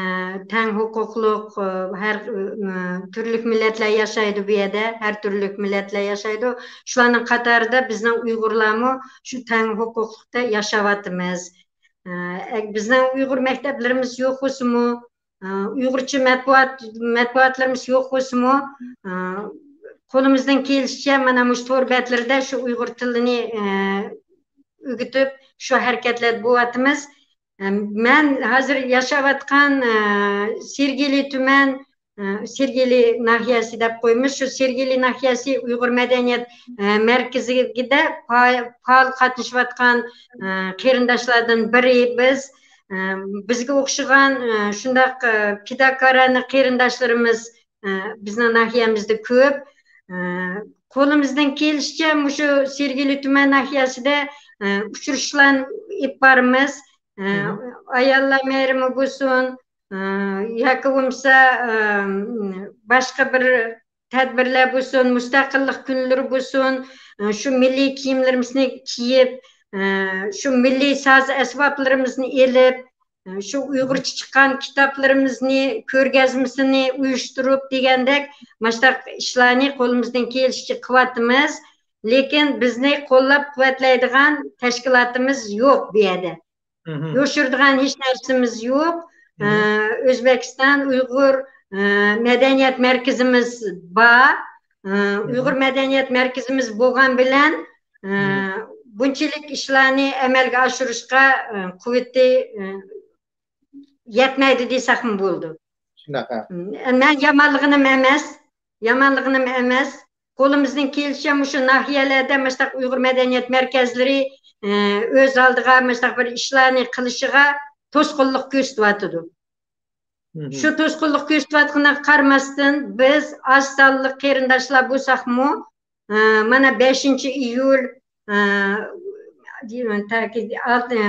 تەڭ ھوقۇقلۇق، ئە، ھەر، ئە، تۈرلۈك مىللەتلەر ياشايدۇ بۇ يەردە، ھەر تۈرلۈك مىللەتلەر ياشايدۇ. شۇلارنىڭ قاتارىدا بىزنىڭ ئۇيغۇرلارمۇ شۇ تەڭ ھوقۇقلۇقتا ياشاۋاتىمىز. ئە، بىزنىڭ ئۇيغۇر مەكتەپلىرىمىز يوق بولسىمۇ، ئۇيغۇرچە مەتبۇئات، مەتبۇئاتلىرىمىز يوق بولسىمۇ، قولىمىزدىن كېلىشىچە مانا مۇشۇ تور بەتلىرىدە شۇ ئۇيغۇر تىلىنى ئۆگىتىپ، شۇ ھەرىكەتلەردە بولۇۋاتىمىز. مەن ھازىر ياشاۋاتقان سېرگېلى تۈمەن، سېرگېلى ناھىيەسى دەپ قويىمىز. شۇ سېرگېلى ناھىيەسى ئۇيغۇر مەدەنىيەت مەركىزىدە پائال قاتنىشىۋاتقان قېرىنداشلاردىن بىرى بىز. ئە، بىزگە ئوخشىغان، ئە، شۇنداق، ئە، پىداكارانە قېرىنداشلىرىمىز، ئە، بىزنىڭ ناھىيەمىزدە كۆپ. ئە، قولىمىزدىن كېلىشىچە مۇشۇ سېرگېلى تۈمەن ناھىيەسىدە، ئە، ئۇچرىشىشلارنى ئېلىپ بارىمىز. ئە، ئاياللار مەيرىمى بولسۇن، ئە، ياكى بولمىسا، ئە، باشقا بىر تەدبىرلەر بولسۇن، مۇستەقىللىق كۈنلىرى بولسۇن، شۇ مىللىي كىيىملىرىمىزنى كىيىپ، شۇ مىللىي ساز ئەسۋابلىرىمىزنى ئېلىپ، شۇ ئۇيغۇرچە چىققان كىتابلىرىمىزنى كۆرگەزمىسىنى ئۇيۇشتۇرۇپ دېگەندەك، ماشۇنداق ئىشلارنى قولىمىزدىن كېلىشىچە قىلىۋاتىمىز. لېكىن بىزنى قوللاپ قۇۋۋەتلەيدىغان تەشكىلاتىمىز يوق بۇ يەردە. يوشۇرىدىغان ھېچ نەرسىمىز يوق. ئە، ئۆزبېكىستان ئۇيغۇر، ئە، مەدەنىيەت مەركىزىمىز بار. ئە، ئۇيغۇر مەدەنىيەت مەركىزىمىز بولغان بىلەن، ئە، بۇنچىلىك ئىشلارنى ئەمەلگە ئاشۇرۇشقا، ئە، قۇۋۋىتى، ئە، يەتمەيدۇ دېسەكمۇ بولىدۇ. شۇنداق، ھە. مەن يامانلىغىنىم ئەمەس، يامانلىغىنىم ئەمەس. قولىمىزدىن كېلىشىچە مۇشۇ ناھىيەلەردە مۇشۇنداق ئۇيغۇر مەدەنىيەت مەركەزلىرى، ئى، ئۆز ئالدىغا مۇشۇنداق بىر ئىشلارنى قىلىشىغا توسقۇنلۇق كۆرسىتىۋاتىدۇ. شۇ توسقۇنلۇق كۆرسىتىۋاتقىنىغا قارىماستىن، بىز ئاز سانلىق قېرىنداشلار بولساقمۇ، ئى، مانا بەشىنچى ئىيۇل، ئى، تاكى ئالتە،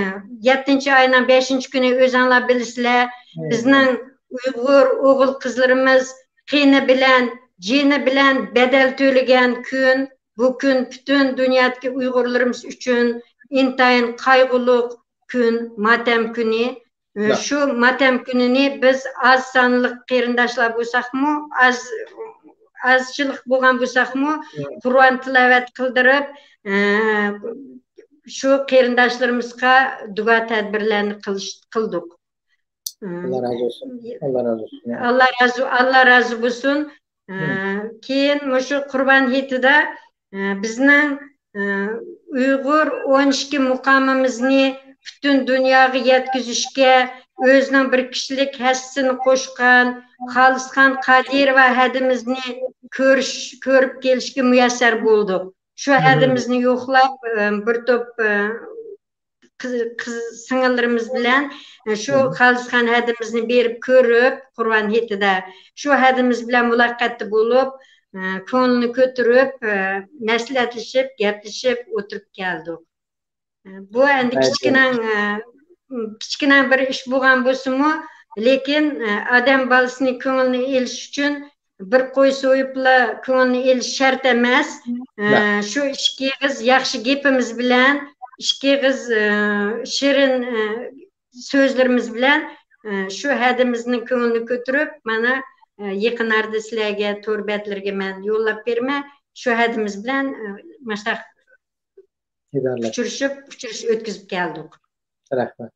يەتتىنچى ئاينىڭ بەشىنچى كۈنى ئۆزۈڭلار بىلىسىلەر، بىزنىڭ ئۇيغۇر ئوغۇل قىزلىرىمىز قېنى بىلەن، جېنى بىلەن بەدەل تۆلىگەن كۈن. بۇ كۈن پۈتۈن دۇنيادىكى ئۇيغۇرلىرىمىز ئۈچۈن ئىنتايىن قايغۇلۇق كۈن، ماتەم كۈنى. ئە، شۇ ماتەم كۈنىنى بىز ئاز سانلىق قېرىنداشلار بولساقمۇ، ئاز، ئازچىلىق بولغان بولساقمۇ، قۇرئان تىلاۋەت قىلدۇرۇپ، ئە، شۇ قېرىنداشلىرىمىزغا دۇئا تەدبىرلەرنى قىلىش، قىلدۇق. ئە، ئاللا رازى بولسۇن. ئاللا رازى بولسۇن. ئاللا رازى، ئاللا رازى بولسۇن. ئە، كېيىن مۇشۇ قۇربان ھېيتىدا، ئە، بىزنىڭ، ئە، ئۇيغۇر ئون ئىككى مۇقامىمىزنى پۈتۈن دۇنياغا يەتكۈزۈشكە ئۆزىنىڭ بىر كىشىلىك ھەسسىسىنى قوشقان خالىسخان قادىروۋا ھەدىمىزنى كۆرۈش، كۆرۈپ كېلىشكە مۇيەسسەر بولدۇق. شۇ ھەدىمىزنى يوقلاپ، ئە، بىر توپ، ئە، قىز، قىز سىڭىللىرىمىز بىلەن، ئە، شۇ خالىسخان ھەدىمىزنى بېرىپ كۆرۈپ، قۇربان ھېيتىدا شۇ ھەدىمىز بىلەن مۇلاقاتتا بولۇپ، ئە، كۆڭلىنى كۆتۈرۈپ، ئە، مەسلىھەتلىشىپ، گەپلىشىپ ئولتۇرۇپ كەلدۇق. ئە، بۇ ئەمدى كىچىككىنە، ئە، كىچىككىنە بىر ئىش بولغان بولسىمۇ، لېكىن، ئە، ئادەم بالىسىنى كۆڭلىنى ئېلىش ئۈچۈن بىر قوي سويۇپلا كۆڭلىنى ئېلىش شەرت ئەمەس. ئە، شۇ ئىككى ئېغىز ياخشى گېپىمىز بىلەن، ئىككى ئېغىز، ئە، شېرىن، ئە، سۆزلىرىمىز بىلەن، ئە، شۇ ھەدىمىزنىڭ كۆڭلىنى كۆتۈرۈپ، مانا، ئە، يېقىن ئارىدا سىلەرگە تور بەتلىرىگە مەن يوللاپ بېرىمەن. شۇ ھەدىمىز بىلەن، ئە، ماشۇنداق ئۇچرىشىپ، ئۇچرىشىش ئۆتكۈزۈپ كەلدۇق. رەھمەت.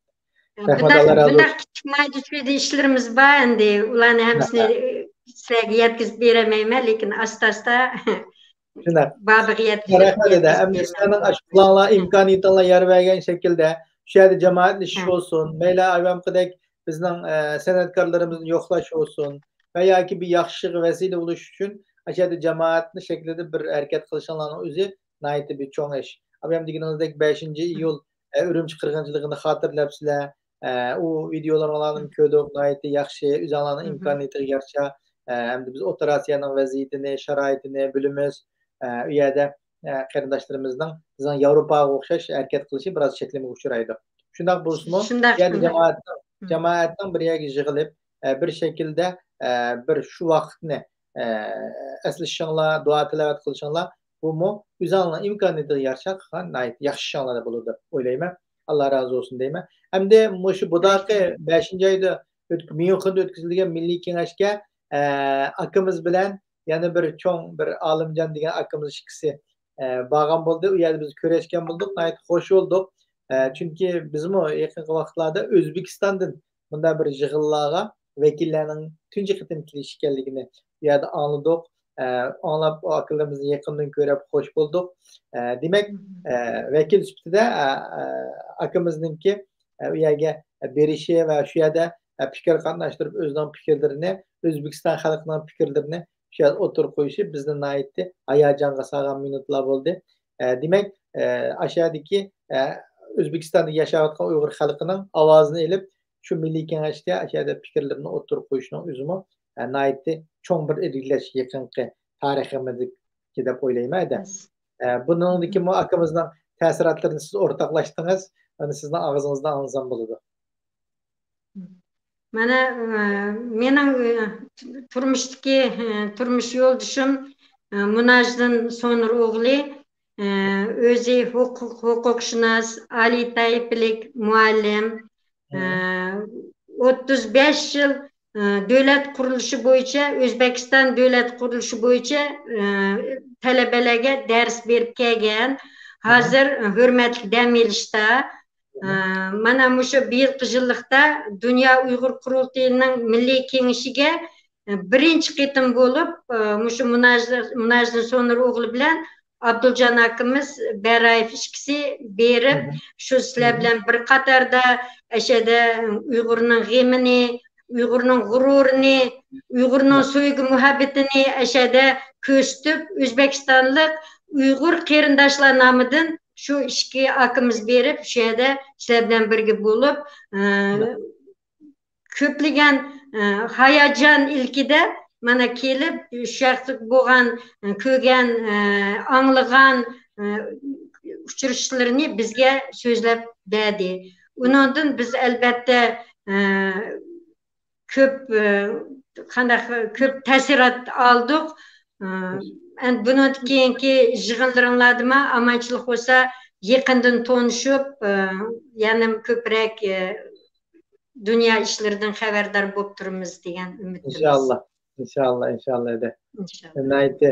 ئە، رەھمەت، بۇنداق، ئاللا رازى بۇنداق بولسۇن. كىچىك مايدا چۈيدە ئىشلىرىمىز بار ئەمدى. ئۇلارنى ھەممىسىنى، ئە، سىلەرگە يەتكۈزۈپ بېرەلمەيمەن، لېكىن ئاستا-ئاستا شۇنداق. بابىغا يەتكۈزۈپ، رەھمەت، دېدى. يەتكۈزۈپ ئەمدى بېرىمەن. سىلەرنىڭ ئاشۇ پىلانلار، ئىمكانىيىتىڭلار يار بەرگەن شەكىلدە شۇ يەردە جامائەتلىشىش بولسۇن، مەيلى ئايۋامقىدەك بىزنىڭ، ئە، سەنئەتكارلىرىمىزنى يوقلاش بولسۇن ۋە ياكى بىر ياخشى ئىشقا ۋەسىلە بولۇش ئۈچۈن ئاشۇ يەردە جامائەتنى شەكلىدە بىر ھەرىكەت قىلىشىڭلارنىڭ ئۆزى ناھايىتى بىر چوڭ ئىش. ئابايام دېگىنىڭىزدەك بەشىنچى ئىيۇل، ئە، ئۈرۈمچى قىرغىنچىلىقىنى خاتىرىلەپسىلەر. ئە، ئۇ ۋىدېئولىرىڭلارنى كۆردۇق، ناھايىتى ياخشى، ئۆزۈڭلارنىڭ ئىمكانىيىتىگە يارىشا. ئە، ئەمدى بىز ئوتتۇرا ئاسىيانىڭ ۋەزىيىتىنى، شارائىتىنى بىلىمىز. ئە، ئۇ يەردە، ئە، قېرىنداشلىرىمىزنىڭ بىزنىڭ ياۋروپاغا ئوخشاش ھەرىكەت قىلىشى بىر ئاز چەكلىمىگە ئۇچرايدۇ. شۇنداق بولسىمۇ، شۇنداق، بۇ يەردە شۇنداق. جامائەتنىڭ، جامائەتنىڭ بىر يەرگە يىغىلىپ، ئە، بىر شەكىلدە، ئە، بىر شۇ ۋاقىتنى، ئە، ئەسلىشىڭلار، دۇئا تىلاۋەت قىلىشىڭلار، بۇمۇ ئۆزۈڭلارنىڭ ئىمكانىيىتىگە يارىشا قىلغان ناھايىتى ياخشى ئىشىڭلار بولىدۇ دەپ ئويلايمەن. ئاللا رازى بولسۇن دەيمەن. ئەمدى مۇشۇ بۇداقى بەشىنچى ئايدا ئۆتك-، ميۇنخېندا ئۆتكۈزۈلگەن مىللىي كېڭەشكە، ئە، ئاكىمىز بىلەن يەنە بىر چوڭ بىر ئالىمجان دېگەن ئاكىمىز ئىككىسى، ئە، بارغان بولدى. ئۇ يەردە بىز كۆرۈشكەن بولدۇق، ناھايىتى خوش بولدۇق. ئە، چۈنكى بىزمۇ يېقىنقى ۋاقىتلاردا ئۆزبېكىستاندىن مۇنداق بىر يىغىنلارغا ۋەكىللەرنىڭ تۇنجى قېتىم كېلىشى ئىكەنلىكىنى بۇ يەردە ئاڭلىدۇق. ئە، ئاڭلاپ، ئۇ ئاكىلىرىمىزنى يېقىندىن كۆرۈپ خوش بولدۇق. ئە، دېمەك، ئە، ۋەكىل سۈپىتىدە، ئە، ئە، ئاكىمىزنىڭكى، ئە، ئۇ يەرگە بېرىشى ۋە شۇ يەردە، ئە، پىكىر قاتناشتۇرۇپ، ئۆزىنىڭ پىكىرلىرىنى، ئۆزبېكىستان خەلقىنىڭ پىكىرلىرىنى شۇ يەردە ئوتتۇرىغا قويۇشى بىزنى ناھايىتى ھاياجانغا سالغان مىنۇتلار بولدى. ئە، دېمەك، ئە، ئاشۇ يەردىكى، ئە، ئۆزبېكىستاندا ياشاۋاتقان ئۇيغۇر خەلقىنىڭ ئاۋازىنى ئېلىپ، شۇ مىللىي كېڭەشتە ئاشۇ يەردە پىكىرلىرىنى ئوتتۇرىغا قويۇشنىڭ ئۆزىمۇ، ئە، ناھايىتى چوڭ بىر ئىلگىرىلەش يېقىنقى تارىخىمىزدىكى دەپ ئويلايمەن، ھەدە. ئە، بۇنىڭدىكى مۇ-، ئاكىمىزنىڭ تەسىراتلىرىنى سىز ئورتاقلاشتىڭىز، ئۇنى سىزنىڭ ئاغزىڭىزدىن ئاڭلىسام بولىدۇ. مانا، ئە، مېنىڭ، ئە، تۇرمۇشتىكى، ئە، تۇرمۇش يولدىشىم، ئە، مۇناجدىن سونۇر ئوغلى، ئە، ئۆزى ھوقۇق، ھوقۇقشۇناس، ئالىي تەيپىلىك مۇئەللىم، ئە، ئوتتۇز بەش يىل، ئە، دۆلەت قۇرۇلۇشى بويىچە، ئۆزبېكىستان دۆلەت قۇرۇلۇشى بويىچە، ئە، تەلەبىلەرگە دەرس بېرىپ كەلگەن. ھازىر ھۆرمەتلىك دەم ئېلىشتا. ئە، مانا مۇشۇ بىيىلقى يىللىقتا دۇنيا ئۇيغۇر قۇرۇلتىيىنىڭ مىللىي كېڭىشىگە، ئە، بىرىنچى قېتىم بولۇپ، ئە، مۇشۇ مۇناجدىن، مۇناجدىن سونۇر ئوغلى بىلەن ئابدۇلجان ئاكىمىز بەرايېف ئىككىسى بېرىپ، شۇ سىلەر بىلەن بىر قاتاردا ئەشەدە ئۇيغۇرنىڭ غېمىنى، ئۇيغۇرنىڭ غۇرۇرىنى، ئۇيغۇرنىڭ سۆيگۈ مۇھەببىتىنى ئەشەدە كۆرسىتىپ، ئۆزبېكىستانلىق ئۇيغۇر قېرىنداشلار نامىدىن شۇ ئىككى ئاكىمىز بېرىپ، شۇ يەردە سىلەر بىلەن بىرگە بولۇپ، ئە، كۆپلىگەن، ئە، ھاياجان ئىلكىدە مانا كېلىپ، شۇ ياقتا بولغان، ئە، كۆرگەن، ئە، ئاڭلىغان، ئە، ئۇچرىشىشلىرىنى بىزگە سۆزلەپ بەردى. ئۇنىڭدىن بىز ئەلبەتتە، ئە، كۆپ، ئە، قانداق، كۆپ تەسىرات ئالدۇق. ئە، ئەمدى بۇنىڭدىن كېيىنكى يىغىنلىرىڭلاردىمۇ ئامانچىلىق بولسا يېقىندىن تونۇشۇپ، ئە، يەنە كۆپرەك، ئە، دۇنيا ئىشلىرىدىن خەۋەردار بولۇپ تۇرىمىز دېگەن ئۈمىدتىمىز. ئىنشاللا، ئىنشاللا، ئىنشاللا ئىدى. ئىنشاللا. ناھايىتى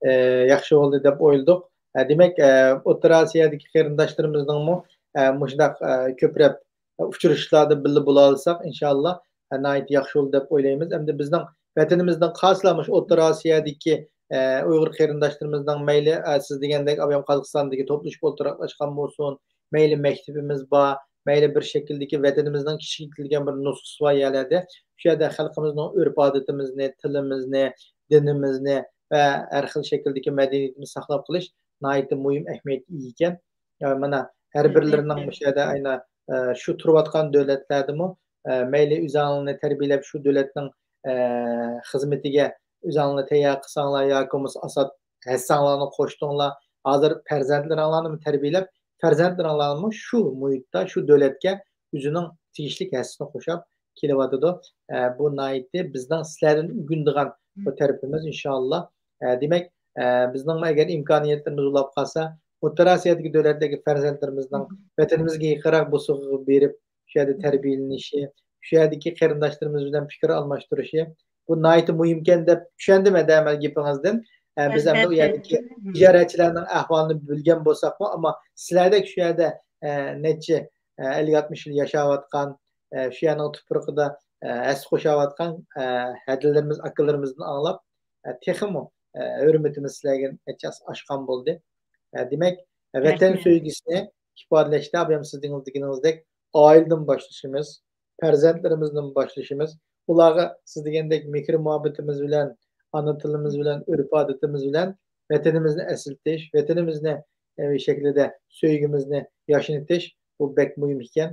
ئە، ياخشى بولدى دەپ ئويلىدۇق. ئە، دېمەك، ئە، ئوتتۇرا ئاسىيادىكى قېرىنداشلىرىمىزنىڭمۇ ئە، مۇشۇنداق ئە، كۆپرەك ئۇچرىشىشلاردا بىللە بولالىساق، ئىنشاللا ئە، ناھايىتى ياخشى بولدى دەپ ئويلايمىز. ئەمدى بىزنىڭ ۋەتىنىمىزدىن خاسلامۇش ئوتتۇرا ئاسىيادىكى ئە، ئۇيغۇر قېرىنداشلىرىمىزنىڭ مەيلى ئە، سىز دېگەندەك ئابيام قازاقىستاندىكى توپلىشىپ ئولتۇراقلاشقان بولسۇن، مەيلى مەكتىپىمىز بار، مەيلى بىر شەكىلدىكى ۋەتىنىمىزنىڭ كىچىكلىگەن بىر نۇسخىسى بار يەرلەردە، شۇ يەردە خەلقىمىزنىڭ ئۆرپ-ئادىتىمىزنى، تىلىمىزنى، دىنىمىزنى ۋە ھەر خىل شەكىلدىكى مەدەنىيىتىمىزنى ساقلاپ قېلىش ناھايىتى مۇھىم ئەھمىيەتكە ئىگە ئىكەن. ئە، مانا ھەر بىرلىرىنىڭ مۇشۇ يەردە ئەينى ئە، شۇ تۇرۇۋاتقان دۆلەتلەردىمۇ ئە، مەيلى ئۆزۈڭلارنى تەربىيەلەپ شۇ دۆلەتنىڭ ئە، خىزمىتىگە ئۆزۈڭلارنى تەييار قىلساڭلار ياكى بولمىسا ئاسات ھەسسەڭلارنى قوشتۇڭلار. ھازىر پەرزەنتلىرىڭلارنىمۇ تەربىيەلەپ، پەرزەنتلىرىڭلارمۇ شۇ مۇھىتتا، شۇ دۆلەتكە ئۆزىنىڭ تېگىشلىك ھەسسىسىنى قوشاپ كېلىۋاتىدۇ. ئە، بۇ ناھايىتى بىزنىڭ سىلەردىن ئۆگىنىدىغان بۇ تەرىپىمىز، ئىنشاللا. ئە، دېمەك، ئە، بىزنىڭمۇ ئەگەر ئىمكانىيەتلىرىمىز بولاپ قالسا، ئوتتۇرا ئاسىيادىكى دۆلەتلەرگە پەرزەنتلىرىمىزنىڭ ۋەتىنىمىزگە يېقىنراق بوسۇغىغا بېرىپ، شۇ يەردە تەربىيەلىنىشى، شۇ يەردىكى قېرىنداشلىرىمىز بىلەن پىكىر ئالماشتۇرۇشى، بۇ ناھايىتى مۇھىمكەن دەپ چۈشەندىم ھەدە مەن گېپىڭىزدىن. ئە، بىز ئەمدى ئۇ يەردىكى تىجارەتچىلەرنىڭ ئەھۋالىنى بىلگەن بولساقمۇ، ئەمما سىلەردەك شۇ يەردە ئە، نەچچە ئە، ئەللىك ئاتمىش يىل ياشاۋاتقان، ئە، شۇ يەرنىڭ تۇپرىقىدا ئە، ھەسسە قوشاۋاتقان ئە، ھەدىلىرىمىز، ئاكىلىرىمىزدىن ئاڭلاپ، ئە، تېخىمۇ ئە، ھۆرمىتىمىز سىلەرگە نەچچە ھەسسە ئاشقان بولدى. ئە، دېمەك، ئە، ۋەتەن سۆيگۈسىنى ئىپادىلەشتە، ئابايام سىز دېگىنىڭىزدەك، ئائىلىدىن باشلىشىمىز، پەرزەنتلىرىمىزدىن باشلىشىمىز، ئۇلارغا سىز دېگەندەك مېھىر مۇھەببىتىمىز بىلەن، ئانا تىلىمىز بىلەن، ئۆرپ-ئادىتىمىز بىلەن ۋەتىنىمىزنى ئەسلىتىش، ۋەتىنىمىزنى ئە، شەكلىدە سۆيگۈمىزنى ياشنىتىش، بۇ بەك مۇھىم ئىكەن.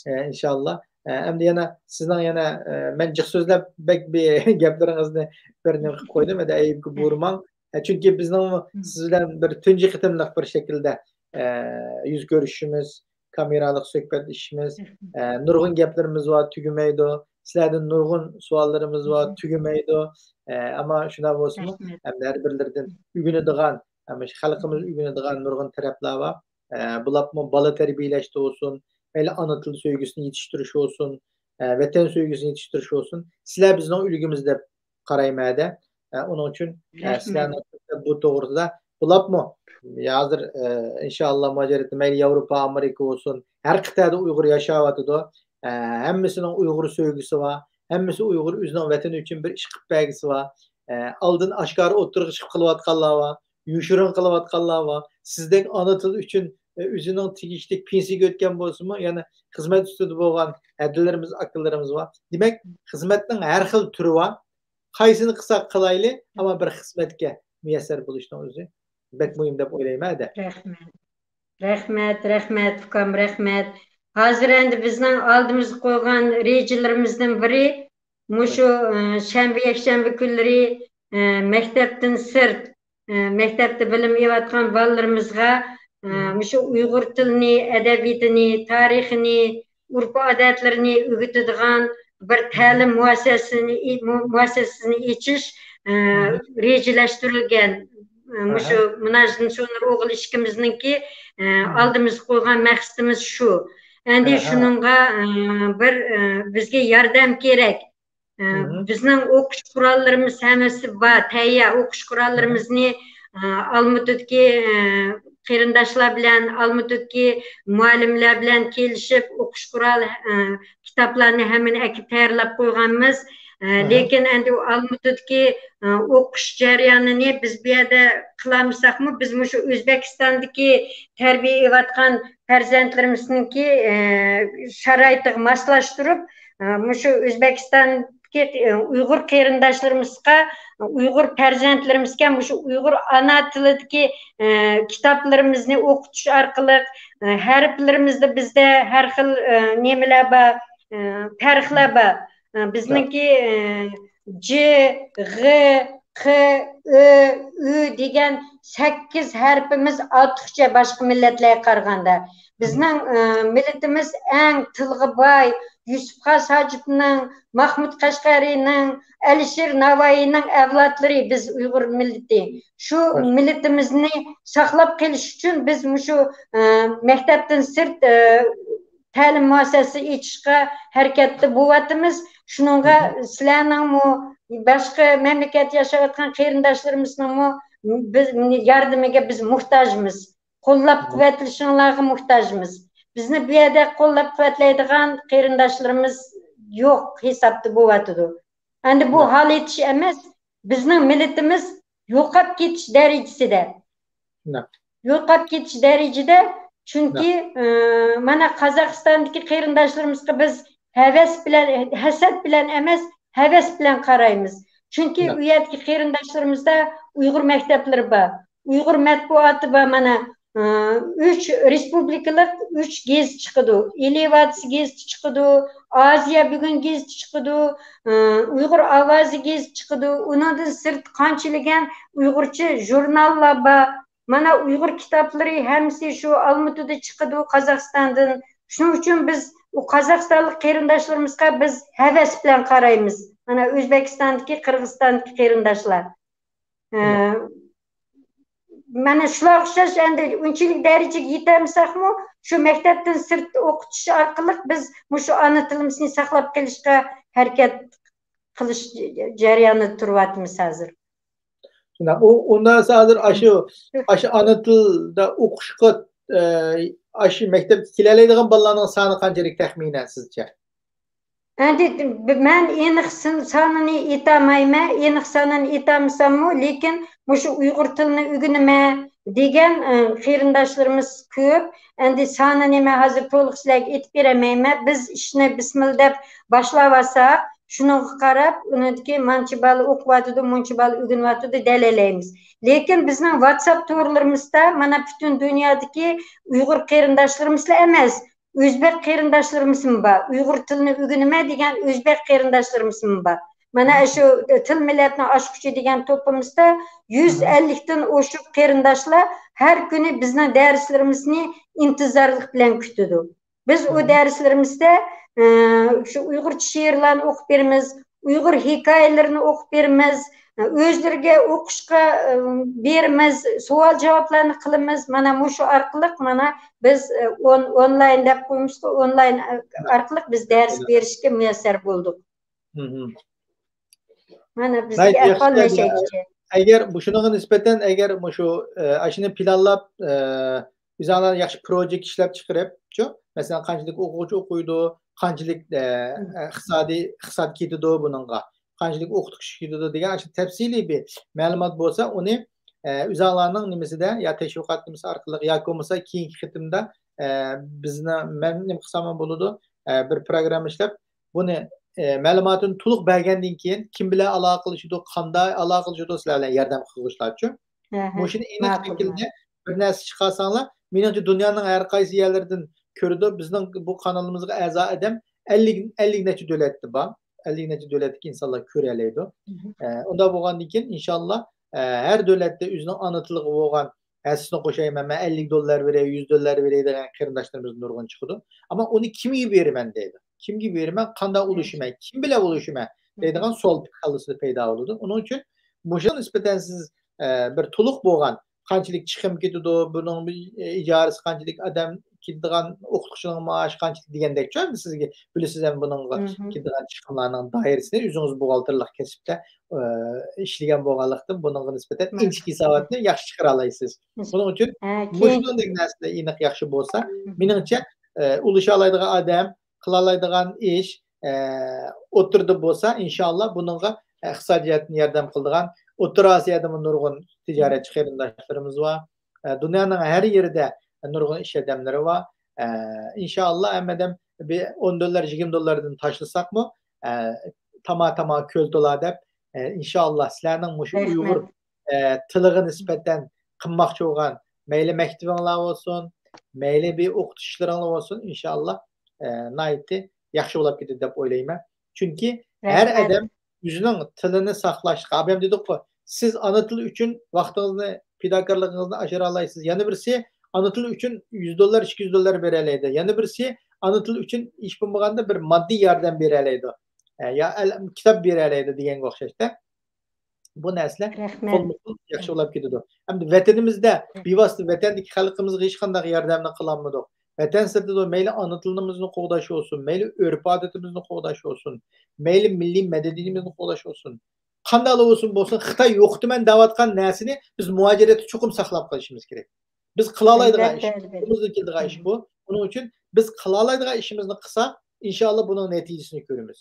ئە، ئىنشاللا. ئە، ئەمدى يەنە سىزنىڭ يەنە ئە، مەن جىق سۆزلەپ بەك بىر گەپلىرىڭىزنى بىر نېمە قىلىپ قويدۇم، ئەمدى ئەيىبكە بۇيرۇماڭ. ئە، چۈنكى بىزنىڭ سىز بىلەن بىر تۇنجى قېتىملىق بىر شەكىلدە ئە، يۈز كۆرۈشۈشىمىز، كامېرالىق سۆھبەتلىشىشىمىز، ئە، نۇرغۇن گەپلىرىمىز بار، تۈگىمەيدۇ. سىلەردىن نۇرغۇن سوئاللىرىمىز بار، تۈگىمەيدۇ. ئە، ئەمما شۇنداق بولسىمۇ، ھەم ھەر بىرلىرىدىن ئۆگىنىدىغان، ھەم خەلقىمىز ئۆگىنىدىغان نۇرغۇن تەرەپلەر بار. ئە، بۇلاپمۇ بالا تەربىيەلەشتە بولسۇن، مەيلى ئانا تىل سۆيگۈسىنى يېتىشتۈرۈش بولسۇن، ئە، ۋەتەن سۆيگۈسىنى يېتىشتۈرۈش بولسۇن. سىلەر بىزنىڭ ئۈلگىمىز دەپ قارايمەن ھەدە. ئە، ئۇنىڭ ئۈچۈن ئە، سىلەرنىڭ بۇ توغرىسىدا بولۇپمۇ ھازىر ئە، ئىنشاللا مۇھاجىرەتتە مەيلى ياۋروپا، ئامېرىكا بولسۇن، ھەر قىتئەدە ئۇيغۇر ياشاۋاتىدۇ. ئە، ھەممىسىنىڭ ئۇيغۇر سۆيگۈسى بار، ھەممىسى ئۇيغۇر ئۆزىنىڭ ۋەتىنى ئۈچۈن بىر ئىش قىلىپ بەرگۈسى بار. ئە، ئالدىن ئاشكارا ئوتتۇرىغا چىقىپ قىلىۋاتقانلار بار، يوشۇرۇن قىلىۋاتقانلار بار. سىزدەك ئانا تىل ئۈچۈن ئە، ئۆزىنىڭ تېگىشلىك پېنسىيەگە ئۆتكەن بولسىمۇ، يەنە خىزمەت ئۈستىدە بولغان ھەدىلىرىمىز، ئاكىلىرىمىز بار. دېمەك، خىزمەتنىڭ ھەر خىل تۈرى بار. قايسىنى قىلساق قىلايلى، ئەمما بىر خىزمەتكە مۇيەسسەر بولۇشنىڭ ئۆزى بەك مۇھىم دەپ ئويلايمەن ھەدە. رەھمەت. رەھمەت، رەھمەت، ئۇكام، رەھمەت. ھازىر ئەمدى بىزنىڭ ئالدىمىزغا قويغان رېجىلىرىمىزدىن بىرى مۇشۇ ئە، شەنبە، يەكشەنبە كۈنلىرى ئە، مەكتەپتىن سىرت، ئە، مەكتەپتە بىلىم ئېلىۋاتقان بالىلىرىمىزغا ئە، مۇشۇ ئۇيغۇر تىلىنى، ئەدەبىياتىنى، تارىخىنى، ئۆرپ-ئادەتلىرىنى ئۆگىتىدىغان بىر تەلىم مۇئەسسەسىنى، مۇ-، مۇئەسسەسىنى ئېچىش ئە، رېجىلەشتۈرۈلگەن. ئە، مۇشۇ مىناجدىن شونۇر ئوغۇل ئىككىمىزنىڭكى ئە، ئالدىمىزغا قويغان مەقسىتىمىز شۇ. ئەمدى شۇنىڭغا ئە، بىر ئە، بىزگە ياردەم كېرەك. ئە، بىزنىڭ ئوقۇش قوراللىرىمىز ھەممىسى بار، تەييار. ئوقۇش قوراللىرىمىزنى ئە، ئالمۇتىدىكى ئە، قېرىنداشلار بىلەن، ئالمۇتىدىكى مۇئەللىملەر بىلەن كېلىشىپ ئوقۇش قورال ئە، كىتابلارنى ھەممىنى ئەكىپ تەييارلاپ قويغانمىز. ئە، لېكىن ئەمدى ئۇ ئالمۇتىدىكى ئە، ئوقۇش جەريانىنى بىز بۇ يەردە قىلالمىساقمۇ، بىز مۇشۇ ئۆزبېكىستاندىكى تەربىيە ئېلىۋاتقان پەرزەنتلىرىمىزنىڭكى ئە، شارائىتىغا ماسلاشتۇرۇپ، ئە، مۇشۇ ئۆزبېكىستاندىكى ئە، ئۇيغۇر قېرىنداشلىرىمىزغا، ئۇيغۇر پەرزەنتلىرىمىزگە مۇشۇ ئۇيغۇر ئانا تىلىدىكى ئە، كىتابلىرىمىزنى ئوقۇتۇش ئارقىلىق، ئە، ھەرپلىرىمىزدە بىزدە ھەر خىل ئە، نېمىلەر بار، ئە، پەرقلەر بار. ئە، بىزنىڭكى ئە، ج، غ، ق، ئۆ، ئۈ دېگەن سەككىز ھەرپىمىز ئارتۇقچە باشقا مىللەتلەرگە قارىغاندا. بىزنىڭ ئە، مىللىتىمىز ئەڭ تىلغا باي، يۈسۈپ خاس ھاجىپنىڭ، ماخمۇت قەشقەرىنىڭ، ئەلىشىر ناۋايىنىڭ ئەۋلادلىرى بىز ئۇيغۇر مىللىتى. شۇ مىللىتىمىزنى ساقلاپ قېلىش ئۈچۈن بىز مۇشۇ ئە، مەكتەپتىن سىرت ئە، تەلىم مۇئەسسەسە ئېچىشقا ھەرىكەتتە بولۇۋاتىمىز. شۇنىڭغا سىلەرنىڭمۇ، باشقا مەملىكەتتە ياشاۋاتقان قېرىنداشلىرىمىزنىڭمۇ بىز ياردىمىگە بىز موھتاجمىز. قوللاپ قۇۋۋەتلىشىڭلارغا موھتاجمىز. بىزنى بۇ يەردە قوللاپ قۇۋۋەتلەيدىغان قېرىنداشلىرىمىز يوق ھېسابتا بولۇۋاتىدۇ. ئەمدى بۇ ھال ئېتىش ئەمەس، بىزنىڭ مىللىتىمىز يوقاپ كېتىش دەرىجىسىدە. يوقاپ كېتىش دەرىجىدە، چۈنكى، ئى، مانا قازاقىستاندىكى قېرىنداشلىرىمىزغا بىز ھەۋەس بىلەن، ھەسەت بىلەن ئەمەس، ھەۋەس بىلەن قارايمىز. چۈنكى ئۇ يەردىكى قېرىنداشلىرىمىزدا ئۇيغۇر مەكتەپلىرى بار. ئۇيغۇر مەتبۇئاتى بار، مانا، ئى، ئۈچ رېسپۇبلىكىلىق ئۈچ گېزىت چىقىدۇ. ئېلى ۋادىسى گېزىتى چىقىدۇ، ئازىيا بۈگۈن گېزىتى چىقىدۇ، ئى، ئۇيغۇر ئاۋازى گېزىتى چىقىدۇ. ئۇنىڭدىن سىرت قانچىلىگەن ئۇيغۇرچە ژۇرناللار بار. مانا ئۇيغۇر كىتابلىرى ھەممىسى شۇ ئالمۇتىدا چىقىدۇ، قازاقىستاندىن. شۇنىڭ ئۈچۈن بىز ئۇ قازاقىستانلىق قېرىنداشلىرىمىزغا بىز ھەۋەس بىلەن قارايمىز. مانا ئۆزبېكىستاندىكى، قىرغىزىستاندىكى قېرىنداشلار. ئە، مانا شۇلارغا ئوخشاش ئەمدى ئۇنچىلىك دەرىجىگە يېتەلمىسەكمۇ، شۇ مەكتەپتىن سىرت ئوقۇتۇش ئارقىلىق بىز مۇشۇ ئانا تىلىمىزنى ساقلاپ قېلىشقا ھەرىكەت قىلىش جەريانىدا تۇرۇۋاتىمىز ھازىر. شۇنداق. ئۇ، ئۇنداق ھازىر ئاشۇ، ئاشۇ ئانا تىلدا ئوقۇشقا، ئە، ئاشۇ مەكتەپكە كېلەلەيدىغان بالىلارنىڭ سانى قانچىلىك تەخمىنەن سىزچە؟ ئەمدى مەن ئېنىق سىن-، سانىنى ئېيتالمايمەن، ئېنىق سانىنى ئېيتالمىساممۇ، لېكىن مۇشۇ ئۇيغۇر تىلىنى ئۆگىنىمەن دېگەن، ئە، قېرىنداشلىرىمىز كۆپ. ئەمدى سانىنى مەن ھازىر تولۇق سىلەرگە ئېيتىپ بېرەلمەيمەن. بىز ئىشنى بىسمىللا دەپ باشلاۋالساق، شۇنىڭغا قاراپ، ئۇنىڭدىكى مانچە بالا ئوقۇۋاتىدۇ، مۇنچە بالا ئۆگىنىۋاتىدۇ دەلەيلەيمىز. لېكىن بىزنىڭ ۋاتساپ تورلىرىمىزدا مانا پۈتۈن دۇنيادىكى ئۇيغۇر قېرىنداشلىرىمىزلا ئەمەس، ئۆزبەك قېرىنداشلىرىمىزمۇ بار. ئۇيغۇر تىلىنى ئۆگىنىمەن دېگەن ئۆزبەك قېرىنداشلىرىمىزمۇ بار. مانا شۇ تىل مىللەتنىڭ ئاچقۇچى دېگەن توپىمىزدا يۈز ئەللىكتىن ئوشۇق قېرىنداشلار ھەر كۈنى بىزنىڭ دەرسلىرىمىزنى ئىنتىزارلىق بىلەن كۈتىدۇ. بىز ئۇ دەرسلىرىمىزدە، ئى، شۇ ئۇيغۇرچە شېئىرلارنى ئوقۇپ بېرىمىز، ئۇيغۇر ھېكايىلىرىنى ئوقۇپ بېرىمىز، ئۆزلىرىگە ئوقۇشقا، ئى، بېرىمىز، سوئال-جاۋابلارنى قىلىمىز. مانا مۇشۇ ئارقىلىق، مانا بىز، ئى، ئون-، ئونلاين دەپ قويمىزغۇ، ئونلاين، ئى، ئارقىلىق بىز دەرس بېرىشكە مۇيەسسەر بولدۇق. مانا بىزدىكى ئەھۋال مەشەگىچە. ئەگەر مۇشۇنىڭغا نىسبەتەن، ئەگەر مۇشۇ، ئە، ئاشۇنى پىلانلاپ، ئە، ئۆزۈڭلار ياخشى پروژېكت ئىشلەپ چىقىرىپ، شۇ، مەسىلەن، قانچىلىك ئوقۇغۇچى ئوقۇيدۇ، قانچىلىك، ئە، ئە، ئىقتىسادىي، ئىقتىساد كېتىدۇ بۇنىڭغا، قانچىلىك ئوقۇتقۇچى كېتىدۇ دېگەن ئاشۇ تەپسىلىي بىر مەلۇمات بولسا، ئۇنى، ئە، ئۆزۈڭلارنىڭ نېمىسىدە يا تەشۋىقات نېمىسى ئارقىلىق ياكى بولمىسا كېيىنكى قېتىمدا، ئە، بىزنى، مەن نېمە قىلسام بولىدۇ، ئە، بىر پروگرامما ئىشلەپ، بۇنى، ئە، مەلۇماتىنى تولۇق بەرگەندىن كېيىن، كىم بىلەن ئالاقىلىشىدۇ، قانداق ئالاقىلىشىدۇ، سىلەر بىلەن ياردەم قىلغۇچىلارچۇ؟ مۇشۇنى ئېنىق شەكىلدە بىر نەرسە چىقارساڭلار، مېنىڭچە دۇنيانىڭ ھەر قايسى يەرلىرىدىن كۆرىدۇ. بىزنىڭ بۇ قانىلىمىزغا ئەزا ئادەم ئەللىك، ئەللىك نەچچە دۆلەتتە بار. ئەللىك نەچچە دۆلەتتىكى ئىنسانلار كۆرەلەيدۇ. ئە، ئۇنداق بولغاندىن كېيىن، ئىنشاللا، ئە، ھەر دۆلەتتە ئۆزىنىڭ ئانا تىلىغا بولغان ھەسسىسىنى قوشايمەن، مەن ئەللىك دوللار بېرەي، يۈز دوللار بېرەي دېگەن قېرىنداشلىرىمىز نۇرغۇن چىقىدۇ. ئەمما ئۇنى كىمگە بېرىمەن دەيدۇ. كىمگە بېرىمەن، قانداق ئۇلىشىمەن، كىم بىلەن ئۇلىشىمەن دەيدىغان سوئال كاللىسىدا پەيدا بولىدۇ. ئۇنىڭ ئۈچۈن مۇشۇنىڭغا نىسبەتەن سىز، ئە، بىر تولۇق بولغان قانچىلىك چىقىم كېتىدۇ، بۇنىڭ بىر، ئە، ئىجارىسى قانچىلىك، ئادەم كېتىدىغان ئوقۇتقۇچىنىڭ مائاشى قانچىلىك دېگەندەكچۇ، ئەمدى سىزگە بىلىسىز ھەم بۇنىڭغا كېتىدىغان چىقىملارنىڭ دائىرىسىنى ئۆزىڭىز بوغالتىرلىق كەسىپتە، ئە، ئىشلىگەن بولغانلىقتىن، بۇنىڭغا نىسبەتەن ئىنچىكە ھېساباتنى ياخشى چىقىرالايسىز. بۇنىڭ ئۈچۈن مۇشۇنىڭدەك نەرسىلەر ئېنىق ياخشى بولسا، مېنىڭچە، ئە، ئۇلىشالايدىغان ئادەم، قىلالايدىغان ئىش، ئە، ئوتتۇرىدا بولسا، ئىنشاللا بۇنىڭغا، ئە، ئىقتىسادىي جەھەتتىن ياردەم قىلىدىغان ئوتتۇرا ئاسىيادىمۇ نۇرغۇن تىجارەتچى قېرىنداشلىرىمىز بار. ئە، دۇنيانىڭ ھەر يېرىدە نۇرغۇن ئىش ئادەملىرى بار. ئە، ئىنشاللا ھەممە ئادەم بىر ئون دوللار، يىگىرمە دوللاردىن تاشلىساقمۇ، ئە، تاما-تاما كۆل تولا دەپ، ئە، ئىنشاللا سىلەرنىڭ مۇشۇ ئۇيغۇر ئە، تىلىغا نىسبەتەن قىلماقچى بولغان مەيلى مەكتىۋىڭلار بولسۇن، مەيلى بىر ئوقۇتۇش ئىشلىرىڭلار بولسۇن، ئىنشاللا، ئە، ناھايىتى ياخشى بولاپ كېتىدۇ دەپ ئويلايمەن. چۈنكى ھەر ئادەم ئۆزىنىڭ تىلىنى ساقلاشقا، ئابايام دېدۇققۇ، سىز ئانا تىل ئۈچۈن ۋاقتىڭىزنى، پىداكارلىقىڭىزنى ئاجۇرالايسىز. يەنە بىرسى ئانا تىل ئۈچۈن يۈز دوللار، ئىككى يۈز دوللار بېرەلەيدۇ. يەنە بىرسى ئانا تىل ئۈچۈن ھېچ بولمىغاندا بىر ماددىي ياردەم بېرەلەيدۇ. ئە، يا ئەل-، كىتاب بېرەلەيدۇ دېگەنگە ئوخشاشتا. بۇ نەرسىلەر قولمۇ قول ياخشى بولاپ كېتىدۇ. ئەمدى ۋەتىنىمىزدە بىۋاسىتە ۋەتەندىكى خەلقىمىزگە ھېچقانداق ياردەمنى قىلالمىدۇق. ۋەتەن سىرتىدا مەيلى ئانا تىلىمىزنى قوغداش بولسۇن، مەيلى ئۆرپ-ئادىتىمىزنى قوغداش بولسۇن، مەيلى مىللىي مەدەنىيىتىمىزنى قوغداش بولسۇن، قانداقلا بولسۇن بولسۇن، خىتاي يوقىتىمەن دەۋاتقان نەرسىنى بىز مۇھاجىرەتتە چوقۇم ساقلاپ قېلىشىمىز كېرەك. بىز قىلالايدىغان ئىش، ئەلۋەتتە، ئەلۋەتتە. قولىمىزدىن كېلىدىغان ئىش بۇ. بۇنىڭ ئۈچۈن بىز قىلالايدىغان ئىشىمىزنى قىلساق، ئىنشائاللا بۇنىڭ نەتىجىسىنى كۆرىمىز،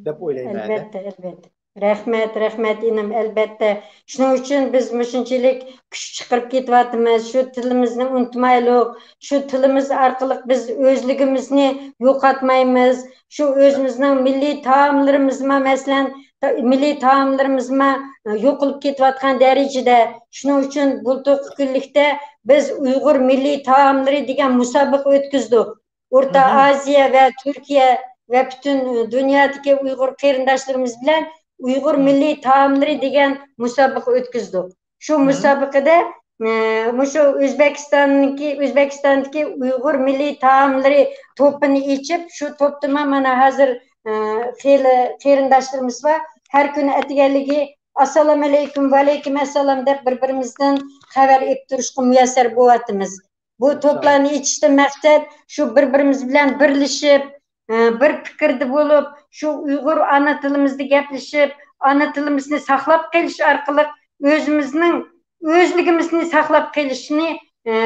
دەپ ئويلايمەن. ئەلۋەتتە، ئەلۋەتتە. رەھمەت، رەھمەت، ئىنىم، ئەلۋەتتە. شۇنىڭ ئۈچۈن بىز مۇشۇنچىلىك كۈچ چىقىرىپ كېتىۋاتىمىز. شۇ تىلىمىزنى ئۇنتۇمايلۇق. شۇ تىلىمىز ئارقىلىق بىز ئۆزلۈكىمىزنى يوقاتمايمىز. شۇ ئۆزىمىزنىڭ مىللىي تائاملىرىمىزمۇ، مەسىلەن، تا-، مىللىي تائاملىرىمىزمۇ، ئە، يوقىلىپ كېتىۋاتقان دەرىجىدە. شۇنىڭ ئۈچۈن بۇلتۇرقى كۈنلۈكتە بىز ئۇيغۇر مىللىي تائاملىرى دېگەن مۇسابىقە ئۆتكۈزدۇق. ئورتا ئازىيا ۋە تۈركىيە ۋە پۈتۈن دۇنيادىكى ئۇيغۇر قېرىنداشلىرىمىز بىلەن ئۇيغۇر مىللىي تائاملىرى دېگەن مۇسابىقە ئۆتكۈزدۇق. شۇ مۇسابىقىدە، ئە، مۇشۇ ئۆزبېكىستاننىڭكى، ئۆزبېكىستاندىكى ئۇيغۇر مىللىي تائاملىرى توپىنى ئېچىپ، شۇ توپتىمۇ مانا ھازىر، ئە، خېلى قېرىنداشلىرىمىز بار. ھەر كۈنى ئەتىگەنلىكى «ئەسسالامۇئەلەيكۇم، ۋەئەلەيكۇم ئەسسالام» دەپ بىر-بىرىمىزدىن خەۋەر ئېلىپ تۇرۇشقا مۇيەسسەر بولۇۋاتىمىز. بۇ توپلارنى ئېچىشتىن مەقسەت شۇ بىر-بىرىمىز بىلەن بىرلىشىپ، ئە، بىر پىكىردە بولۇپ، شۇ ئۇيغۇر ئانا تىلىمىزدا گەپلىشىپ، ئانا تىلىمىزنى ساقلاپ قېلىش ئارقىلىق ئۆزىمىزنىڭ ئۆزلۈكىمىزنى ساقلاپ قېلىشنى، ئە،